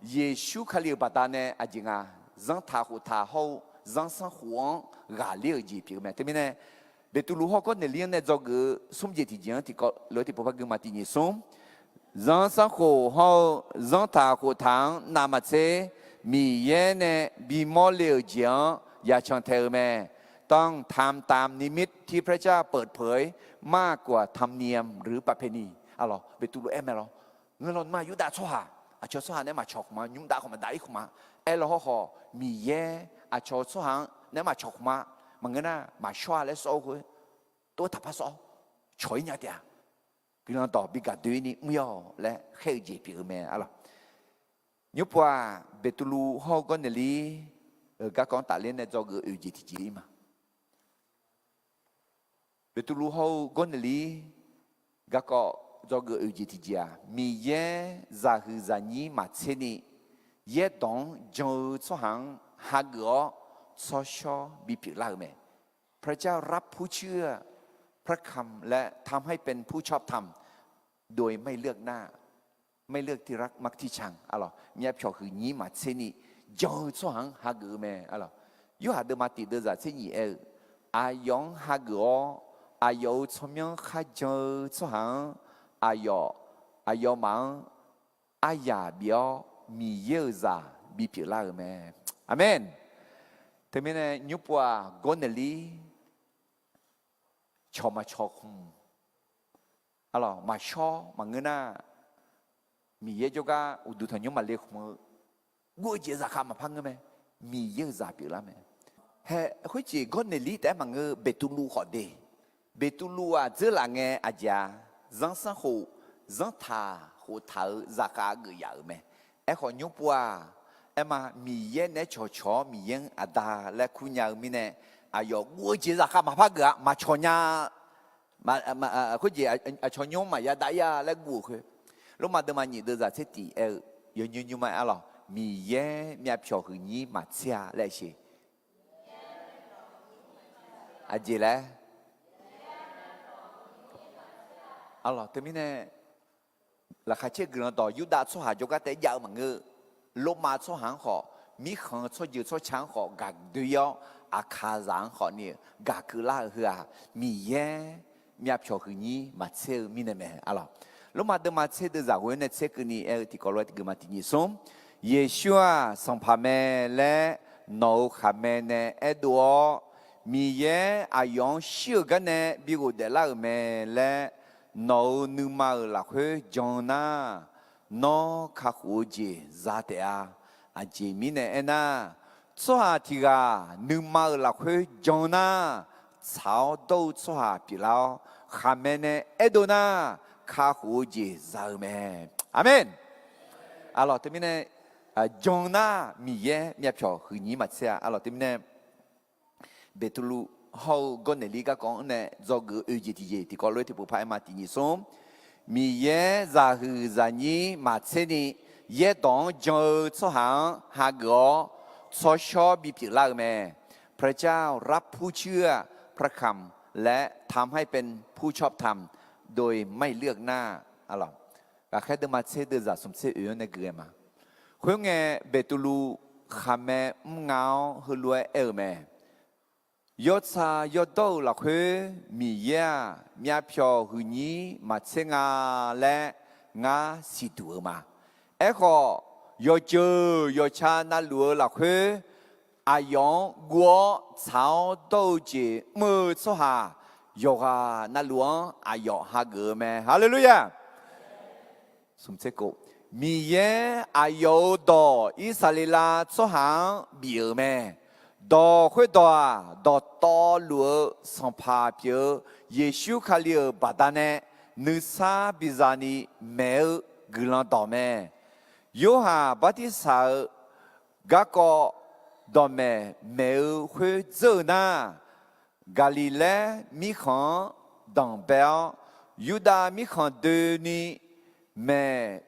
Yeqsur Kali-euq baqdanae aqjeq nga, zanrtaq khoftaq hawr-eu zanrsanrkhof-anr ghaqler-euq jeq pyeuf-eu mae. Teumirnae, Beqtuvluv hawr Gawrneqlir-anr nae dzawgeuf-eu smr jeq tiqjeq-anr tiqkawv lof-aer tiqpov par guima tiqnyiq smr, zanrsanrkhof hawr-eu zanrtaq khoftaq-anr navmaqtser Miqyaer nae bimawr le-euq jeq-anr yacan tae-eu mae. ต้องทำตามนิมิตที่พระเจ้าเปิดเผย มากกว่าธรรมเนียมหรือประเพณี arlawq. Beqtuvluv aer mae lawr. Ngeur lawnmr-aq, Yurdav tsawrhaq, aqcawq tsawrhaq nae maqcawq khmq-a, nymr dav khawf maqdav-ir khmq-a. Aerlaw hawrkhawf, Miqyaer aqcawq tsawrhaq-anr nae maqcawq khmq-a. Maqngeur nar, maqshawr-a laer sawr-eu khoer, tov-aer taqpar sawr-awr, cawq-ir nya taef-a. Guiqlanq dawq bi gaqdoe-ir ni mr-ir-awq laer khaer-eu jeq pyeuf-eu mae, arlawq. Nymr pov-aq, Beqtuvluv hawr-eu Gawrneqlir-euq garkawv-anr tafler nae dzawgeuf oeq jeq tiqjeq-ir ma. Beqtuvluv hawr-eu Gawrneqlir garkawv dzawgeuf oeq jeq tiqjeq-aq, Miqyaer zaqhuiq zaqnyir maqtser ni yaerdawq-anr jan-eu tsawrhaq-anr hageuf-awr tsawrshawr bipyeuf lar-euq mae. พระเจ้ารับผู้เชื่อพระคำและทำให้เป็นผู้ชอบธรรม โดยไม่เลือกหน้า ไม่เลือกที่รักมักที่ชัง arlawq, myavpyawq huiqnyir maqtser ni jan-eu tsawrhaq-anr hageuf-eu mae, arlawq. Yorhaq deuvma tiq deuvzaq tser nyiq aer-eu, aqyawf-anr hageuf-awr, aqyawf-euq tsawrmyanr kharjan-eu tsawrhaq-anr, aqyawf, aqyawfmaf-anr aryaq bif-awr, Miqyaer-euq zaq bipyeuf lar-euq mae. Aqmeq. Teumirnae nymrpov-aq, Gawrnaeqlir cawq maqcawq khmq, arlawq, maqshawr maqngeur nar, Miqyaer jawrgar uqduq tanqnymr maqle khmq-eu, guv-eu jeq zaqkhav maqpar ngeur mae. Miqyaer-euq zaq pyeuflar mae. Hae, khoerjeq Gawrnaeqlir taef-aer maqngeur, Beqtuvluv khawf de. Beqtuvluv-aq dzeurlaf ngae aqjeq-a, zanrsanrkhof, zanrtaq khoftaq-eu zaqkhav geuf yaf-euq mae. Aerkhawf nymrpov-aq, aerma Miqyaer naeq-aer cawqcawq-awr Miqyaer-anr Aqda laer kurnya-eu mirnae, aqyawf guv-eu jeq zaqkhav maqpar geuf-a, maqcawq nya khoerjeq aqcawq nymr maqya dav ir-a laer guv-euq khoer, Lormav deuvma nyiq deuvzaq tser tiq aer-eu, yawnymr nymrma-aer arlawq, Miqyaer myavpyawq huiqnyir maqtser-a laer sheq. Aqjeq laer, arlawq, teumirnae laqkhaq caer guiqlanq dawq Yurdav tsawrhaq jawrgar taef jav-eu maqngeur. Lormav tsawrhaq-anr khawf, mirkhanq-eu tsawrjeuq tsawrca-anr khawf gaq doe-ir-awr, aqkaqzaq-anr khawf ni gaq keuvlar-eu heu-aq, Miqyaer myavpyawq huiqnyir maqtser-eu mirnae mae, arlawq. Lormav deuvma tser deuvzaq ghoe-awr nae tser keuvni aer-eu tiqkawv lof-aer tiqgeuf ma tiqnyif smr. Yeqsur-aq Sanqpaq mae laer nawq-euq khaqmae nae aerdov-awr, Miqyaer aqyawf-anr shir-euq gar nae bi ghofdaef lar-euq mae laer nawq-euq nuima-euq lafkhoer jan nar, nawr kakhof-eu jeq za taef-a. Aqjeq mirnae aernar, tsawrhaq tiq ghaq nuima-euq lafkhoer jan nar, tsaq-awr dawr-eu tsawrhaq pyeuflar-awr, khaqmae nae aerdov nar, kakhof-eu jeq za-eu mae. Aqmeq. Arlawq, teumirnae jan nar Miqyaer myavpyawq huiqnyir maqtser-a. Arlawq, teumirnae Beqtuvluv hawr-eu Gawrnaeqlir garkawv-anr nae dzawgeuf-eu oeq jeq tiqjeq tiqkawv lof-aer tiqpov par aer ma tiqnyif smr. Miqyaer zaqhuiq zaqnyir maqtser ni yaerdawq-anr jan-eu tsawrhaq-anr hageuf-awr tsawrshawr bipyeuf lar-eu mae. พระเจ้ารับผู้เชื่อพระคำและทำให้เป็นผู้ชอบธรรมโดยไม่เลือกหน้า arlawq. Ghaqkhaer deuvma tser deuvzaq smq tser oeq-anr nae gui-aer ma. Khoerngae, Beqtuvluv khaqmae mrnga-awr heulof-aer aer-eu mae. Yawtsaq yawdawr-euq lafkhoer Miqyaer-aq, myavpyawq huiqnyir maqtser nga laer ngar siqduq-eu ma. Aerkhawf, yawqjeuq yawqca navluf-eu lafkhoer aqyawf-anr guv-awr tsaq-awr dawr-eu jeq mr-eu tsawrhaq yawqghaq navluf-anr aqyawf hageuf-eu mae. Haleluya! Miqyaer aqyawf-euq dawq Irsaqleqlav tsawrhaq-anr bif-euq mae. Dawq khoerdawq-aq, dawqtawvluf-eu Sanqpaq pyeuf-eu Yeqsur Kali-euq baqdanae nuisar biza ni maeq-eu guiqlanq dawq mae. Yorhaq bartirsaq-eu garkawv dawqmaeq maeq-eu khoer dzeur-eu nar, Gaqliqlaer mirkhanq-anr danqbae-awr, Yurdav mirkhanq doeni maeq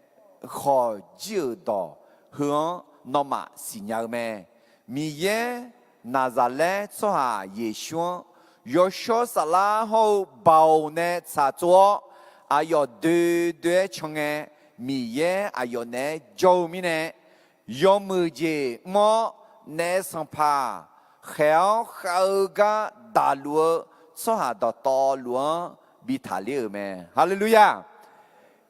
khawq jir-euq dawq heu-anr nawmaf siqnya-eu mae. Miqyaer, Naqzaqlaer tsawrhaq Yeqsur-anr yawshawr saflar hawr-eu baoq nae tsaqtsov-awr, aqyawf doe doe-aer can ngae, Miqyaer aqyawf naeq-aer jawr-eu mirnae, yawmuiq jeq mr-awr naef sanqpaq khaeq-awr khav-eu gar daqluf-eu tsawrhaq dawqtawvluf-anr bi taqler-euq mae. Haleluya!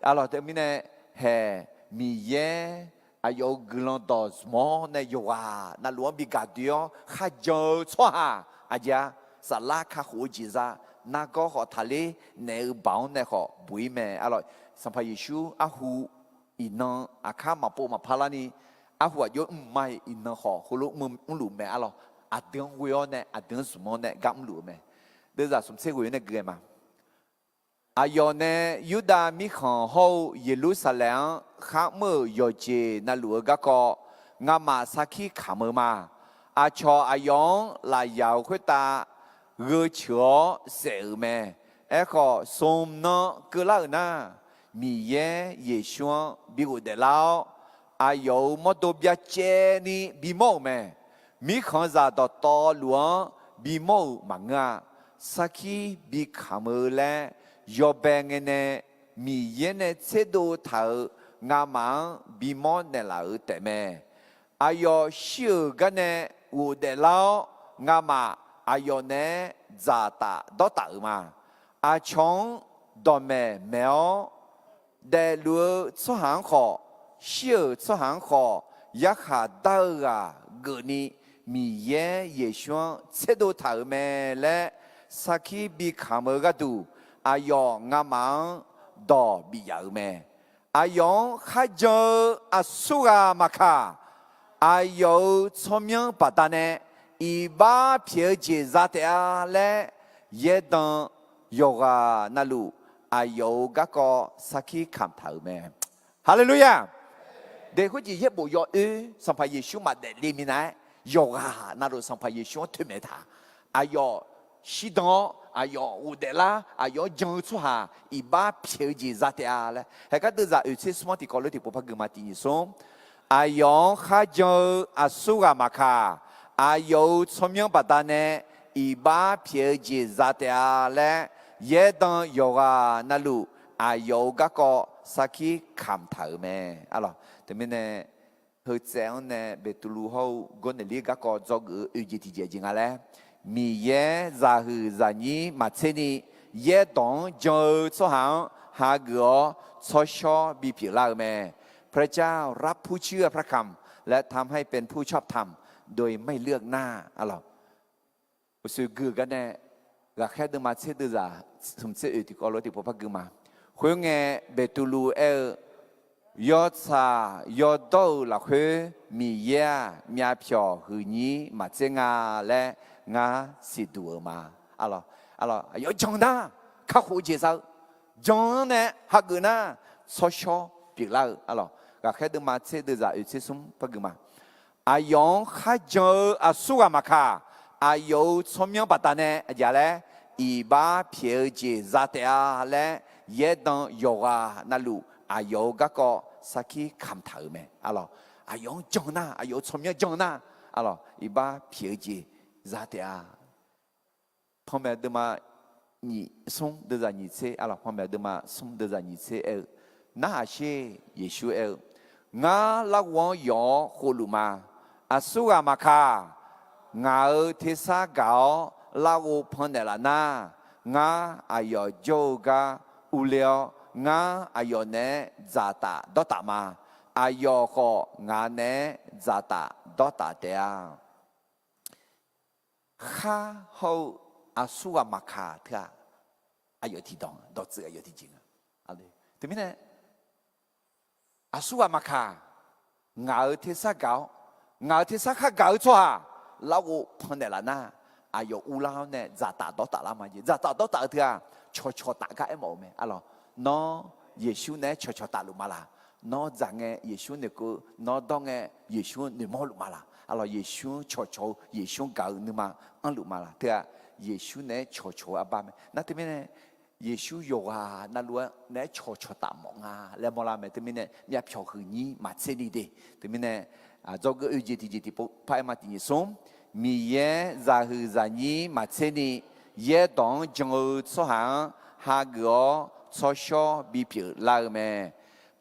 Arlawq, teumirnae haeq Miqyaer aqyawf-euq guiqlanq dawq zmq-awr nae yawqghaq navluf-anr bi gaqdoe-awr kharjan-eu tsawrhaq aqjeq-a, saflar kakhof-eu jeq za, nargawr khawf taqler naeq-eu baoq-anr nae khawf buq-ir mae. Arlawq, Sanqpaq Yeqsur arhu iqnan aqkar maqpov maqpar larni, arhu aqjox mrma-iq iqnan khawf heulof mrluf mae. Arlawq, aqdui-anr ghoe-awr nae aqdui-anr zmq-awr nae gar mrluf-eu mae. Deuvzaq smq tser ghoe nae gui-aer ma. Aqyawf nae Yurdav mirkhanq hawr-eu Yeqlursaqlaeq-anr kharmr-euq yawqjeq navluf-eu garkawv ngamaf sarkir kamq-eu ma. Aqcawq aqyawf-anr lafyaq-euq khoertav gheu ceuq-awr saef-euq mae. Aerkhawf, smq nan keuvlar-euq nar, Miqyaer Yeqsur-anr bi ghofdaef lar-awr, aqyawf-euq mawrdo byacaevni bimawr-euq mae. Mirkhanqzaq dawqtawvluf-anr bimawr-euq maqngeur-a. Sarkir bikamq-eu laer yawbae ngae nae Miqyaer nae tserdov taq-euq ngamaf-anr bimawr naeqlaf-euq taefmae. Aqyawf shir-euq garnae ghofdaef lar-awr, ngamaf aqyawf naeq-aer dzaqtaf dawrtaf-euq ma. Aqcawq-anr dawqmaeq maeq-awr, daefluf-eu tsawrhaq-anr khawf, shir-euq tsawrhaq-anr khawf, yarkhaq dar-eu ghaq geufni Miqyaer Yeqsur-anr tserdov taq-euq mae laer sarkir bikamq-eu gharduq, aqyawf ngamaf-anr dawq bif yaf-euq mae. Aqyawf-anr kharjan-eu aqsurghaq maqkaq, aqyawf-euq tsawrmyanr baqdanae iqbax pyaeq-eu jeq za taef-a laer, yaerdan yawqghaq navluf aqyawf-euq garkawv sarkir kamq taq-euq mae. Haleluya! Daeq khoerjeq yaerbof yawoer Sanqpaq Yeqsur maqdaef le minav-aer, yawqghaq navluf Sanqpaq Yeqsur-anr toeqmaeq taq. Aqyawf shirdan-awr, aqyawf ghofdaef lar, aqyawf-anr jan-eu tsawrhaq iqbax pyaeq-eu jeq za taef-a laer, haeqgar deuvzaq oeq tser smr-anr tiqkawv lof tiqpov par gui ma. Tiq nyiq smr. Aqyawf-anr kharjan-eu aqsurghaq maqkaq, aqyawf-euq tsawrmyanr baqdanae iqbax pyaeq-eu jeq za taef-a laer, yaerdan yawqghaq navluf aqyawf-euq garkawv sarkir kamq taq-euq mae. Teumirnae, heutsaev-anr nae Beqtuvluv hawr-eu Gawrneqlir garkawv dzawgeuf-eu oeq jeq tiqjeq jeq nga laer, Miqyaer zaqhuiq zaqnyir maqtser ni yaerdawq-anr jan-eu tsawrhaq-anr hageuf-awr tsawrshawr bipyeuf lar-eu mae. พระเจ้ารับผู้เชื่อพระคำ และทำให้เป็นผู้ชอบธรรมโดยไม่เลือกหน้า Uqshoe gui-eu garnae, ghaqkhaer deuvma tser deuvzaq smq tser oeq tiqkawv lof tiqpov par gui ma. Khoerngae, Beqtuvluv aer-eu, Yawtsaq yawdawr-euq lafkhoer Miqyaer-aq, myavpyawq huiqnyir maqtser nga laer ngar siqduq-euq ma. Aqyawf jan nar, kakhof-eu jeq za-eu, jan-anr nae hageuf nar, tsawrshawr pyeuflar-eu. Aqlawq, ghaqkhaer deuvma tser deuvzaq oeq tser smr par gui ma. Aqyawf-anr kharjan-eu aqsurghaq maqkaq, aqyawf-euq tsawrmyanr baqdanae aqjeq laer, iqbax pyaeq-eu jeq za taef-a laer, yaerdan yawqghaq navluf aqyawf-euq garkawv sarkir kamq taq-euq mae. Aqlawq, aqyawf-anr jan nar, aqyawf-euq tsawrmyanr jan nar, aqlawq, iqbax pyaeq-eu jeq za taef-a. Panmaeq deuvma nyiq smr deuvzaq nyiq tser, aqlawq, panmaeq deuvma smr deuvzaq nyiq tser aer-eu, Narhaq sher, Yeqsur aer-eu, Ngar larghov-anr yawf-awr khovluf ma. Aqsurghaq maqkaq, ngaq-euq tersar gaq-awr larghov pannaeqlaf nar, ngar aqyawf jawr-eu gar urler-awr, ngar aqyawf naeq-aer dzaqtaf dawrtaf ma. Aqyawf khawf ngaq naeq-aer dzaqtaf dawrtaf taef-a. Khar hawr-eu aqsurghaq maqkaq teu-aq, aqyawf tiqdawq dawqtsuif aqyawf tiqjeq nga. Teumirnae, aqsurghaq maqkaq, ngaq-euq tersar gaq-awr, ngaq-euq tersar khargaq-eu tsawrhaq larghov pannaeqlaf nar, aqyawf urlar-awr nae dzaqtaf dawrtaf lar ma jeq. Dzaqtaf dawrtaf-eu teu-aq, cawqcawq taf gar aermawf-eu mae. Aqlawq, nawr Yeqsur naeq-aer cawqcawq tafluf ma laq? Nawr dzaq ngae Yeqsur noeqkeuv, nawr dawr ngae Yeqsur noeqmawrluf ma laq? Aqlawq, Yeqsur-anr cawqcawq-eu, Yeqsur-anr gaq-eu nuima anrluf ma laq? Teu-aq, Yeqsur naeq-aer cawqcawq-eu arbar mae. Nar teumirnae, Yeqsur yawqghaq navluf-aer naeq-aer cawqcawq taf mawf nga laer mawrlar mae. Teumirnae, myavpyawq huiqnyir maqtser ni de. Teumirnae, dzawgeuf oeq jeq tiqjeq tiqpov paraer ma. Tiq nyiq smr, Miqyaer zaqhuiq zaqnyir maqtser ni yaerdawq-anr jan-eu tsawrhaq-anr hageuf-awr tsawrshawr bipyeuf lar-eu mae.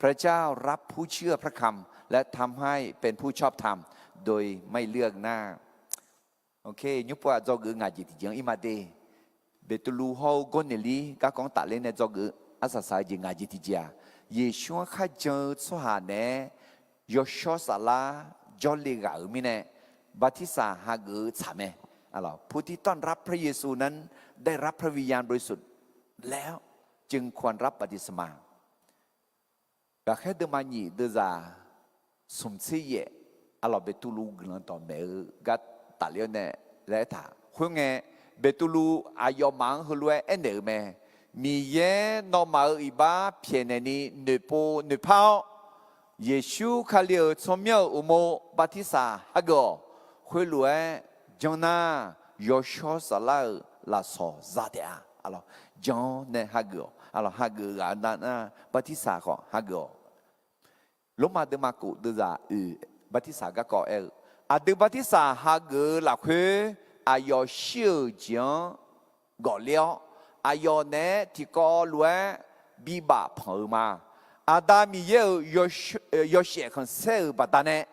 พระเจ้ารับผู้เชื่อพระคำ และทำให้เป็นผู้ชอบธรรมโดยไม่เลือกหน้า Nymrpov-aq dzawgeuf-eu ngaq jeq tiqjeq-anr ir ma de. Beqtuvluv hawr-eu Gawrneqlir garkawv-anr tafler nae dzawgeuf-eu arsaq saq-eu jeq ngaq jeq tiqjeq-aq, Yeqsur-anr kharjan-eu tsawrhaq naeq-aer yawshawr saflar jawrle ghaq-euq mirnae, bartirsaq hageuf-eu tsaq mae. ผู้ที่ต้อนรับพระเยซูนั้นได้รับพระวิญญาณบริสุทธิ์แล้ว จึงควรรับบัพติศมา Ghaqkhaer deuvma nyiq deuvzaq smq tser yaef, aqlawq, Beqtuvluv guiqlanq dawqmaeq-eu gar tafler-awr nae laer aertaq. Khoerngae, Beqtuvluv aqyawfmaf-anr heulof-aer aernaeq-euq mae. Miqyaer nawmaf-euq iqbax pyaeqnaeq ni noeqpov noeqpar-awr, Yeqsur Kali-euq tsawrmyanr-euq uqmov bartirsaq hageuf-awq. Khoerlof-aer janr nar, yawshawr saflar-euq lafsawq za taef-a. Aqlawq, janr-awr nae hageuf-awq. Aqlawq, hageuf ghaq nav nar, bartirsaq khawf hageuf-awq. Lormav deuvma kof deuvzaq oeq, bartirsaq garkawv aer-eu, Aqdui bartirsaq hageuf-eu lafkhoer, aqyawf shir-euq jeq-anr gawfler-awr, aqyawf naeq-aer tiqkawv lof-aer bibaf panq-eu ma. Aqda Miqyaer-euq yawshaef khanqsaer-euq baqdanae,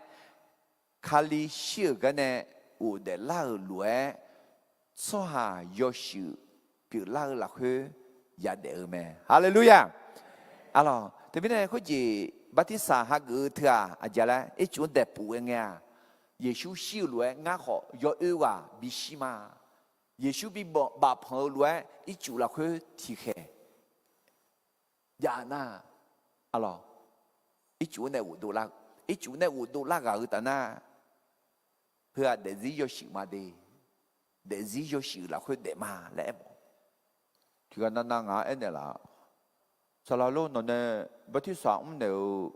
Kali shir-euq garnae ghofdaef lar-euq lof-aer, tsawrhaq yawshuif pyeuflar-eu lafkhoer yadaef-eu mae. Haleluya! Arlawq, teumirnae khoerjeq bartirsaq hageuf-eu teu-aq, aqjeq laer ircuf-anr daefpuf-aer ngae-aq, Yeqsur shir-eu lof-aer ngar khawf yawoer ghaq bishir ma. Yeqsur bibaf panq-eu lof-aer ircuf lafkhoer tiqkhaeq jav nar, arlawq, ircuf-anr nae ghofdov lar-eu, ircuf nae ghofdov lar ghaq-eu taf nar, heu-aq daefzir yawshuif ma de, daefzir yawshuif lafkhoer daef ma laer aermawf. Tiqghaq navnav ngaq-anr aernaeq laf, saqlaq lor, nawq nae bartirsaq mrnaeq-eu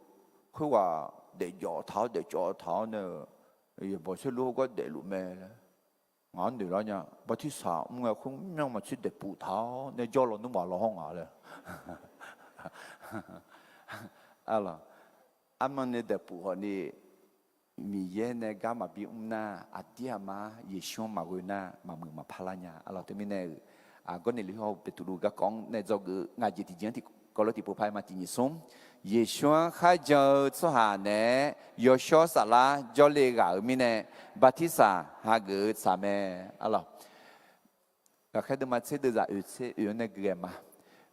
khoerghaq daefjawf taq-awr daefcawv taq-awr nae, yaeqbawq saerlu hawgar daefluf mae laer ngaq-anr noeq lar nya. Bartirsaq mr ngae khoer myanr maqtser daefpuf taq-awr nae jawr lawnmr maq law hawr ngaq laer. Arlawq, armyan nae daefpuf hawq ni, Miqyaer nae gar maqbi mr nar, aqdir aqmar Yeqsur-anr maqghoe nar, maqmuiq maqpar lar nya. Arlawq, teumirnae-euq, Gawrniqluf hawr-eu Beqtuvluv garkawv-anr nae dzawgeuf-eu ngaq jeq tiqjeq-anr tiqkawv lof tiqpov par-aer ma tiqnyif smr. Yeqsur-anr kharjan-eu tsawrhaq naeq-aer yawshawr saflar jawrle ghaq-euq mirnae, bartirsaq hageuf-eu tsaq mae. Arlawq, ghaqkhaer deuvma tser deuvzaq oeq tser oeq-anr nae gui ghae ma.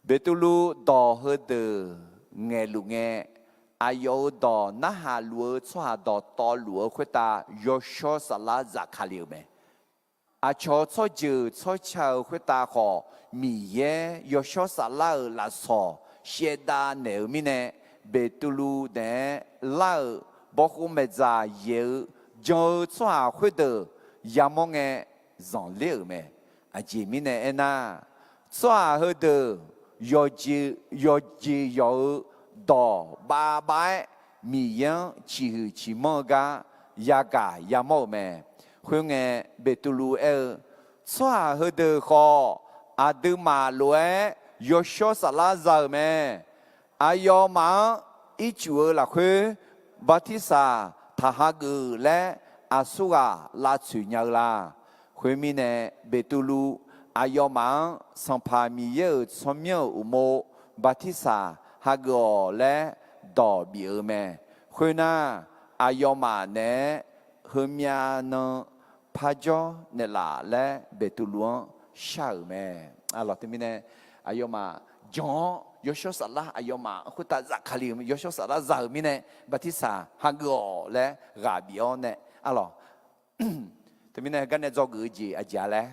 Beqtuvluv dawq heudeuq ngaeqluf ngae, aqyawf-euq dawq narhaq luf-eu tsawrhaq dawqtawvluf-eu khoertav yawshawr saflar zafkale-euq mae. Aqcawq tsawrjeuq tsawrca-eu khoertav khawf, Miqyaer yawshawr saflar-euq lafsawq shaevdav naeq-eu mirnae, Beqtuvluv naeq-aer lar-euq bawkhov maeqdzaq yaeq-eu jan-eu tsawrhaq khoerdeuq yamawr ngae zanqler-euq mae. Aqjeq mirnae aernar, tsawrhaq heudeuq yawqjeq yawq-eu dawq bavbav-aer Miqyaer-anr ciqhuiq ciqmanr-eu gar yagaq yamawr-euq mae. Khoerngae, Beqtuvluv aer-eu, Tsawrhaq heudeuq khawf, aqduimaf lof-aer yawshawr saflar za-euq mae. Aqyawfmaf-anr ircuf-eu lafkhoer bartirsaq taqhageuf laer aqsurghaq lavtsoeq nya-eu la? Khoermirnae, Beqtuvluv aqyawfmaf-anr Sanqpaq Miqyaer-euq tsawrmyanr-euq uqmov bartirsaq hageuf-awq laer dawq bif-eu mae. Khoernar, aqyawfmaf naeq-aer heumyav nan parjawr naeqlaf laer Beqtuvluv-anr shar-euq mae. Arlawq, teumirnae aqyawfmaf jan-awr yawshawr saflar aqyawfmaf khoertav zafkale-euq, yawshawr saflar za-euq mirnae, bartirsaq hageuf-awq laer ghaq bif-awr nae, arlawq, teumirnae garnae dzawgeuf-eu jeq aqjeq-a laer,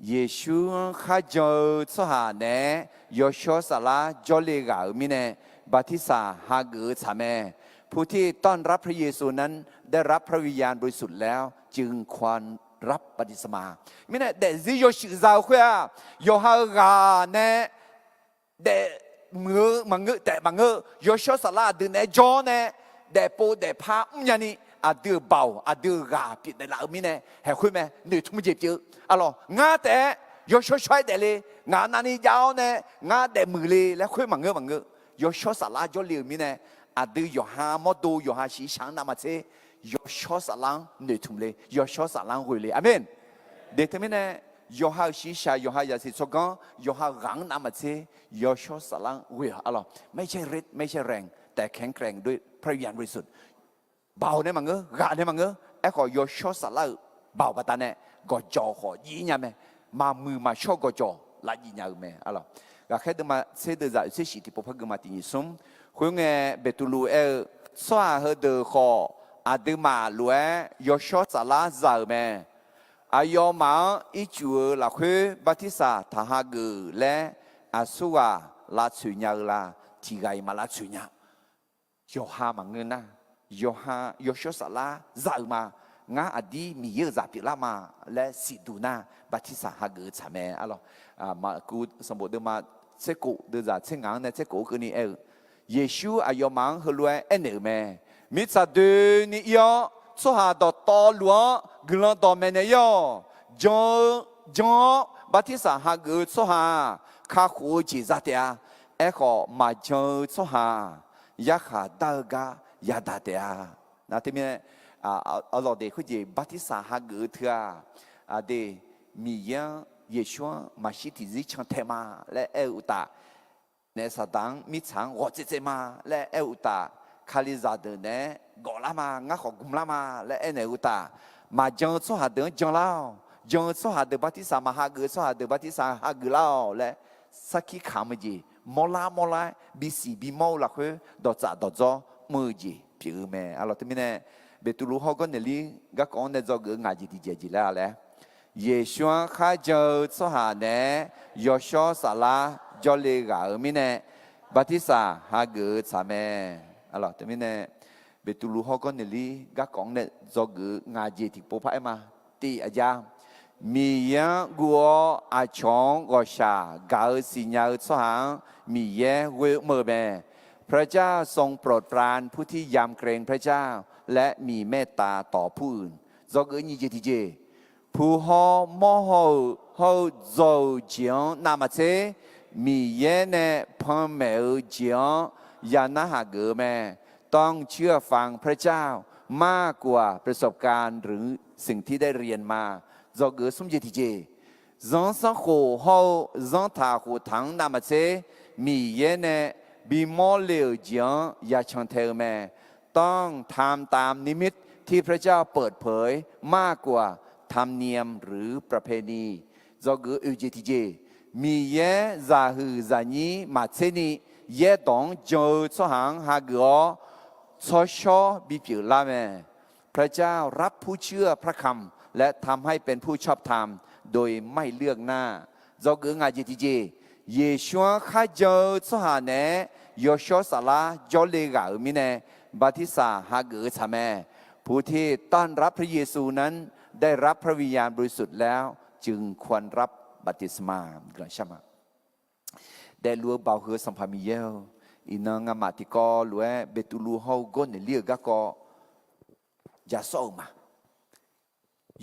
Yeqsur-anr kharjan-eu tsawrhaq naeq-aer yawshawr saflar jawrle ghaq-euq mirnae, bartirsaq hageuf-eu tsaq mae. ผู้ที่ต้อนรับพระเยซูนั้นได้รับพระวิญญาณบริสุทธิ์แล้วจึงควรรับบัพติศมา Mirnae daefzir yawshuif za-eu khoer-aq, yawqha-euq ghaq nae daef muiq-eu maqngeur, daef maqngeur, yawshawr saflar aqdui naeq-aer jawr-awr nae, daefpov daefpar mrnya ni, aqdui-euq baoq aqdui-euq ghaq pyeufnaeq laf-eu mirnae, haeq khoer mae noeqtmq jeq pyeuf-eu. Arlawq, ngar taef-aer yawshawr shawr-aer daefle, ngaq navni jav-awr nae ngar daefmuiq le laer khoer maqngeur maqngeur. Yawshawr saflar jawrle-euq mirnae, aqdui yawqha mawrdo yawqha shiqshaq-anr navmaqtser yawshawr saflar-anr noeqtmq le, yawshawr saflar-anr ghoe le. Aqmeq. De teumirnae, yawqha-euq shiqshaq yawqha zaqsiq tsawrganr yawqha ghaq-anr navmaqtser yawshawr saflar-anr ghoe-awq. Arlawq, ไม่ใช่ฤทธิ์ ไม่ใช่แรง แต่แข็งแกร่งด้วยพระวิญญาณบริสุทธิ์ Baoq nae maqngeur, ghaq nae maqngeur. Aerkhawf yawshawr saflar-euq baoq baqdanae gawqjawq khawf jif nya mae. Maqmuiq maqshawr gawqjawq lavjif nya-euq mae. Arlawq, ghaqkhaer deuvma tser deuvzaq oeq tser shif tiqpov par geuma tiqnyif smr. Khoerngae, Beqtuvluv aer-eu, Tsawrhaq heudeuq khawf, aqduimaf lof-aer yawshawr saflar za-euq mae. Aqyawfmaf-anr ircuf-eu lafkhoer bartirsaq taqhageuf laer aqsurghaq lavtsoeq nya-eu la? Tiqghaq-iq maq lavtsoeq nya. Yawqha maqngeur nar, yawqha yawshawr saflar za-euq ma. Ngar aqdir Miqyaer-euq zaq pyeuflar ma laer siqduq nar, bartirsaq hageuf-eu tsaq mae. Arlawq, Maqkuv sanqbof deuvma tser kof deuvzaq tser ngaq-anr nae tser kof-eu keuvni aer-eu, Yeqsur aqyawfmaf-anr heulof-aer aernaeq-euq mae. Mirtsaq doeni ir-awr, tsawrhaq dawqtawvluf-anr guiqlanq dawqmaeq naeq ir-awq. Jan-eu jan-awr bartirsaq hageuf-eu tsawrhaq-aq, kakhof-eu jeq za taef-a. Aerkhawf, maqjan-eu tsawrhaq-aq, yarkhaq dar-eu gar yadaq taef-a. Nar teumirnae, Arlawq de khoerjeq bartirsaq hageuf-eu teu-aq, aqdui Miqyaer-anr Yeqsur-anr maqshir tiqzir cantae ma laer aer-eu uqtaf, naef Saqdaq-anr mirtsaq-anr ghawq tsaev tsaev ma laer aer-eu uqtaf, Kalizaq deuq naeq-aer gawflar ma, ngar khawf gmlar ma laer aernaeq-eu uqtaf, maqjan-eu tsawrhaq deuq-anr janlar-awq. Jan-eu tsawrhaq deuq bartirsaq maq hageuf-eu tsawrhaq deuq bartirsaq hageuf lar-awq laer sarkir kamq-eu jeq, mawrlar mawrlar-aer bisiq bimawr-eu lafkhoer dawqtsaf dawqdzawr mr-eu jeq pyeuf-eu mae. Arlawq teumirnae, Beqtuvluv hawr Gawrnaeqlir garkawv-anr nae dzawgeuf-eu ngaq jeq tiqjeq jeq laer-a laer, Yeqsur-anr kharjan-eu tsawrhaq naeq-aer yawshawr saflar jawrle ghaq-euq mirnae, bartirsaq hageuf-eu tsaq mae. Arlawq teumirnae, Beqtuvluv hawr Gawrnaeqlir garkawv-anr nae dzawgeuf-eu ngaq jeq tiqpov paraer ma. Tif aqjav, Miqyaer-anr guv-awr aqcawq-anr ghawqshaq gaq-eu siqnya-eu tsawrhaq-anr Miqyaer ghoe mr-eu mae. พระเจ้าทรงโปรดปรานผู้ที่ยำเกรงพระเจ้า และมีเมตตาต่อผู้อื่น Dzawgeuf nyiq jeq tiqjeq, puq haw mawr haw-euq hawr-eu dzaw-euq jeq-anr navmaqtser, Miqyaer nae panmaeq-eu jeq-anr yanarhaq geuf-eu mae. ต้องเชื่อฟังพระเจ้ามากกว่าประสบการณ์หรือสิ่งที่ได้เรียนมา Dzawgeuf smr jeq tiqjeq, zanrsanrkhof hawr-eu zanrtaq khoftaq-anr navmaqtser, Miqyaer nae bimawr le-euq jeq-anr yacan tae-eu mae. ต้องทำตามนิมิตที่พระเจ้าเปิดเผยมากกว่าธรรมเนียมหรือประเพณี Dzawgeuf oeq jeq tiqjeq, Miqyaer zaqhuiq zaqnyir maqtser ni yaerdawq-anr jan-eu tsawrhaq-anr hageuf-awr tsawrshawr bipyeuf lar mae. พระเจ้ารับผู้เชื่อพระคำและทำให้เป็นผู้ชอบธรรมโดยไม่เลือกหน้า Dzawgeuf ngaq jeq tiqjeq, Yeqsur-anr kharjan-eu tsawrhaq naeq-aer yawshawr saflar jawrle ghaq-euq mirnae, bartirsaq hageuf-eu tsaq mae. ผู้ที่ต้อนรับพระเยซูนั้นได้รับพระวิญญาณบริสุทธิ์แล้วจึงควรรับบัพติศมา Guiqlanq shar ma. Daefluf-eu baoq heu-eu Sanqpaq Miqyaer-eu, iqnan ngamaf tiqkawv lof-aer Beqtuvluv hawr-eu Gawrnaeqlir-euq garkawv ja sawr-euq ma.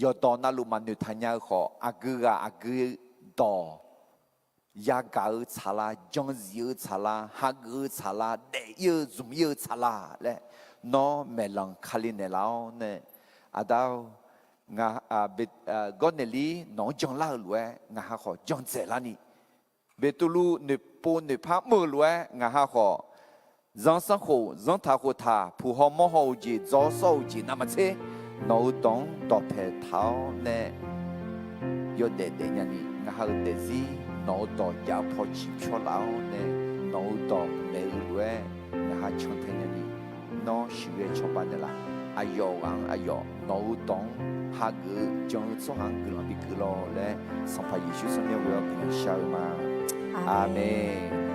Yawqdawq navluf maqnoeq taq nya-eu khawf, aqgeu ghaq aqgeu dawq yagaq-eu tsaqlar, janzif-eu tsaqlar, hageuf-eu tsaqlar, daef-ir-eu zmq-ir-eu tsaqlar laer nawr maeqlanq Kali naeqlaf-awr nae, aqda-or, Gawrnaeqlir nawq-anr janlar-eu lof-aer ngaq ha khawf jan dzaeqlar ni, Beqtuvluv noeqpov noeqpar mr-eu lof-aer ngaq ha khawf, zanrsanrkhof zanrtaq khoftaq puq haw mawr haw-eu jeq dzaw sawr-eu jeq navmaqtser, nawq-euq dawq-anr dawqpae taq-awr nae yawdaef daef nya ni, ngaq ha-euq daefzir nawq-euq dawq jav paw ciqpyawr laf-awr nae, nawq-euq dawq maeq-eu lof-aer ngaq ha cantae nya ni, nawr siqghae cawba naeqlaf. Aqyawf ghaq-anr aqyawf nawq-euq dawq-anr hageuf-eu jan-eu tsawrhaq-anr guiqlanq bigui lawr laer, Sanqpaq Yeqsur tsawrmyanr ghoe-awr guiqlanq shar-eu ma. Aqmeq.